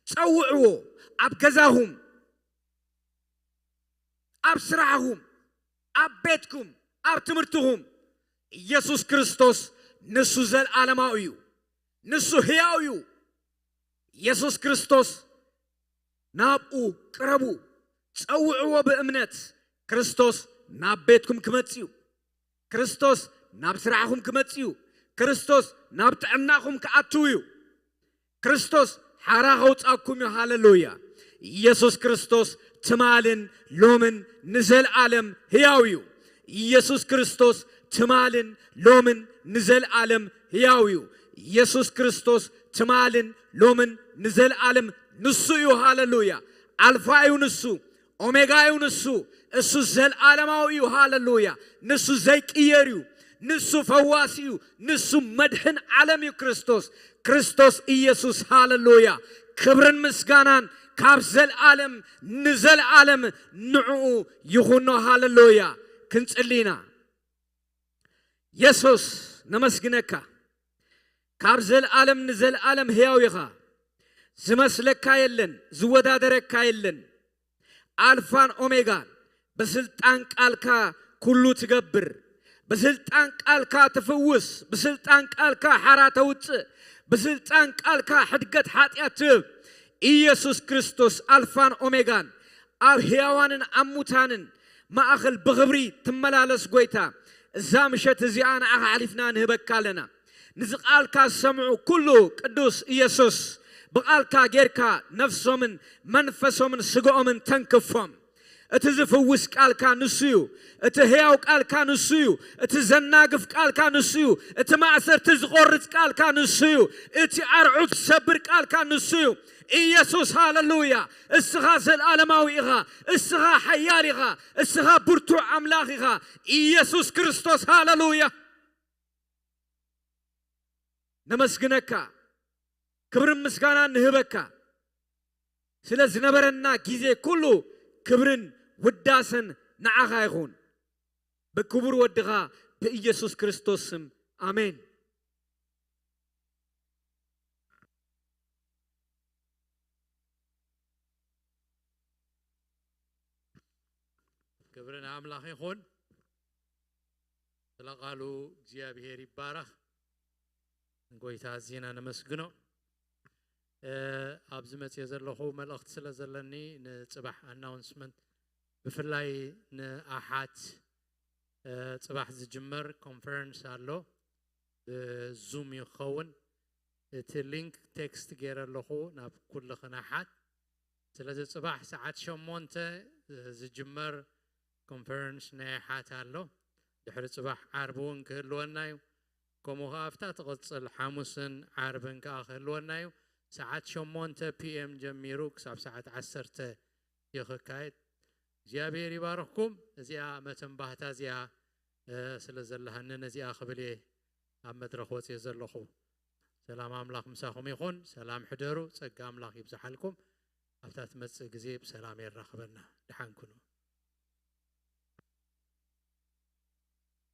ጸውዕዎ። ኣብ ገዛኹም፣ ኣብ ስራሕኹም፣ ኣብ ቤትኩም፣ ኣብ ትምህርትኹም፣ ኢየሱስ ክርስቶስ ንሱ ዘለዓለማዊ እዩ። ንሱ ህያው እዩ። ኢየሱስ ክርስቶስ ናብኡ ቅረቡ፣ ጸውዕዎ ብእምነት። ክርስቶስ ናብ ቤትኩም ክመጽእ እዩ። ክርስቶስ ናብ ስራሕኹም ክመጽእ እዩ። ክርስቶስ ናብ ጥዕናኹም ክኣትው እዩ። ክርስቶስ ሓራ ከውጻኩም እዩ። ሃለሉያ! ኢየሱስ ክርስቶስ ትማልን ሎምን ንዘለዓለም ህያው እዩ። ኢየሱስ ክርስቶስ ትማልን ሎምን ንዘለዓለም ህያው እዩ። ኢየሱስ ክርስቶስ ትማልን ሎምን ንዘለዓለም ንሱ እዩ። ሃለሉያ! ኣልፋ እዩ ንሱ፣ ኦሜጋ እዩ ንሱ። እሱ ዘለዓለማዊ እዩ። ሃለሉያ! ንሱ ዘይቅየር እዩ። ንሱ ፈዋሲ እዩ። ንሱ መድሕን ዓለም እዩ። ክርስቶስ፣ ክርስቶስ ኢየሱስ። ሃለሉያ! ክብርን ምስጋናን ካብ ዘለዓለም ንዘለዓለም ንዕኡ ይኹኖ። ሃለሉያ! ክንጽሊ ኢና። የሱስ፣ ነመስግነካ። ካብ ዘለዓለም ንዘለዓለም ሕያው ኢኻ። ዝመስለካ የለን፣ ዝወዳደረካ የለን። ኣልፋን ኦሜጋን፣ ብስልጣን ቃልካ ኩሉ ትገብር። ብስልጣን ቃልካ ትፍውስ። ብስልጣን ቃልካ ሓራ ተውጽእ። ብስልጣን ቃልካ ሕድገት ሓጢኣት ትህብ። ኢየሱስ ክርስቶስ ኣልፋን ኦሜጋን፣ ኣብ ሕያዋንን ኣብ ሙታንን ማእኸል ብኽብሪ ትመላለስ ጎይታ፣ እዛ ምሸት እዚኣ ንዓኻ ኣሕሊፍና ንህበካ ኣለና። ንዚ ቃልካ ዝሰምዑ ኩሉ ቅዱስ ኢየሱስ፣ ብቃልካ ጌርካ ነፍሶምን መንፈሶምን ስጋኦምን ተንክፎም። እቲ ዝፍውስ ቃልካ ንሱ እዩ። እቲ ህያው ቃልካ ንሱ እዩ። እቲ ዘናግፍ ቃልካ ንሱ እዩ። እቲ ማእሰርቲ ዝቖርጽ ቃልካ ንሱ እዩ። እቲ ኣርዑት ዝሰብር ቃልካ ንሱ እዩ። ኢየሱስ፣ ሃለሉያ! እስኻ ዘለኣለማዊ ኢኻ። እስኻ ሓያል ኢኻ። እስኻ ብርቱዕ ኣምላኽ ኢኻ። ኢየሱስ ክርስቶስ፣ ሃለሉያ! ነመስግነካ፣ ክብርን ምስጋናን ንህበካ። ስለ ዝነበረና ግዜ ኩሉ ክብርን ውዳሰን ንዓኻ ይኹን። ብክቡር ወድኻ ብኢየሱስ ክርስቶስ ስም፣ ኣሜን። ክብሪ ንኣምላኽ ይኹን። ስለ ቃሉ እግዚኣብሔር ይባረኽ። ንጎይታ ኣዚና ነመስግኖ። እ፣ ኣብዚ መፅየ ዘለኹ መልእኽቲ ስለ ዘለኒ ንፅባሕ ኣናውንስመንት፣ ብፍላይ ንኣሓት፣ እ፣ ፅባሕ ዝጅመር ኮንፈረንስ ኣሎ፣ ብዙም ይኸውን። እቲ ሊንክ ቴክስት ገይረ ኣለኹ ናብ ኩልኽን ኣሓት። ስለዚ ፅባሕ ሰዓት ሸሞንተ ዝጅመር ኮንፈረንስ ናይ ኣሓት ኣሎ። ድሕሪ ፅባሕ ዓርቢ እውን ክህልወና እዩ። ከምኡ ኸዓ ኣብታ ትቕፅል ሓሙስን ዓርብን ከዓ ክህልወና እዩ። ሰዓት ሸሞንተ ፒ ኤም ጀሚሩ ክሳብ ሰዓት ዓሰርተ እዩ ክካየድ። እግዚኣብሔር ይባርኽኩም። እዚኣ መተንባህታ እዚኣ፣ እ፣ ስለ ዘለሃኒ ነዚኣ ክብል እየ ኣብ መድረኽ ወፅየ ዘለኹ። ሰላም ኣምላኽ ምሳኹም ይኹን። ሰላም ሕደሩ። ጸጋ ኣምላኽ ይብዝሓልኩም። ኣብታ ትመጽእ ግዜ ብሰላም የራኽበና። ደሓን ኩኑ።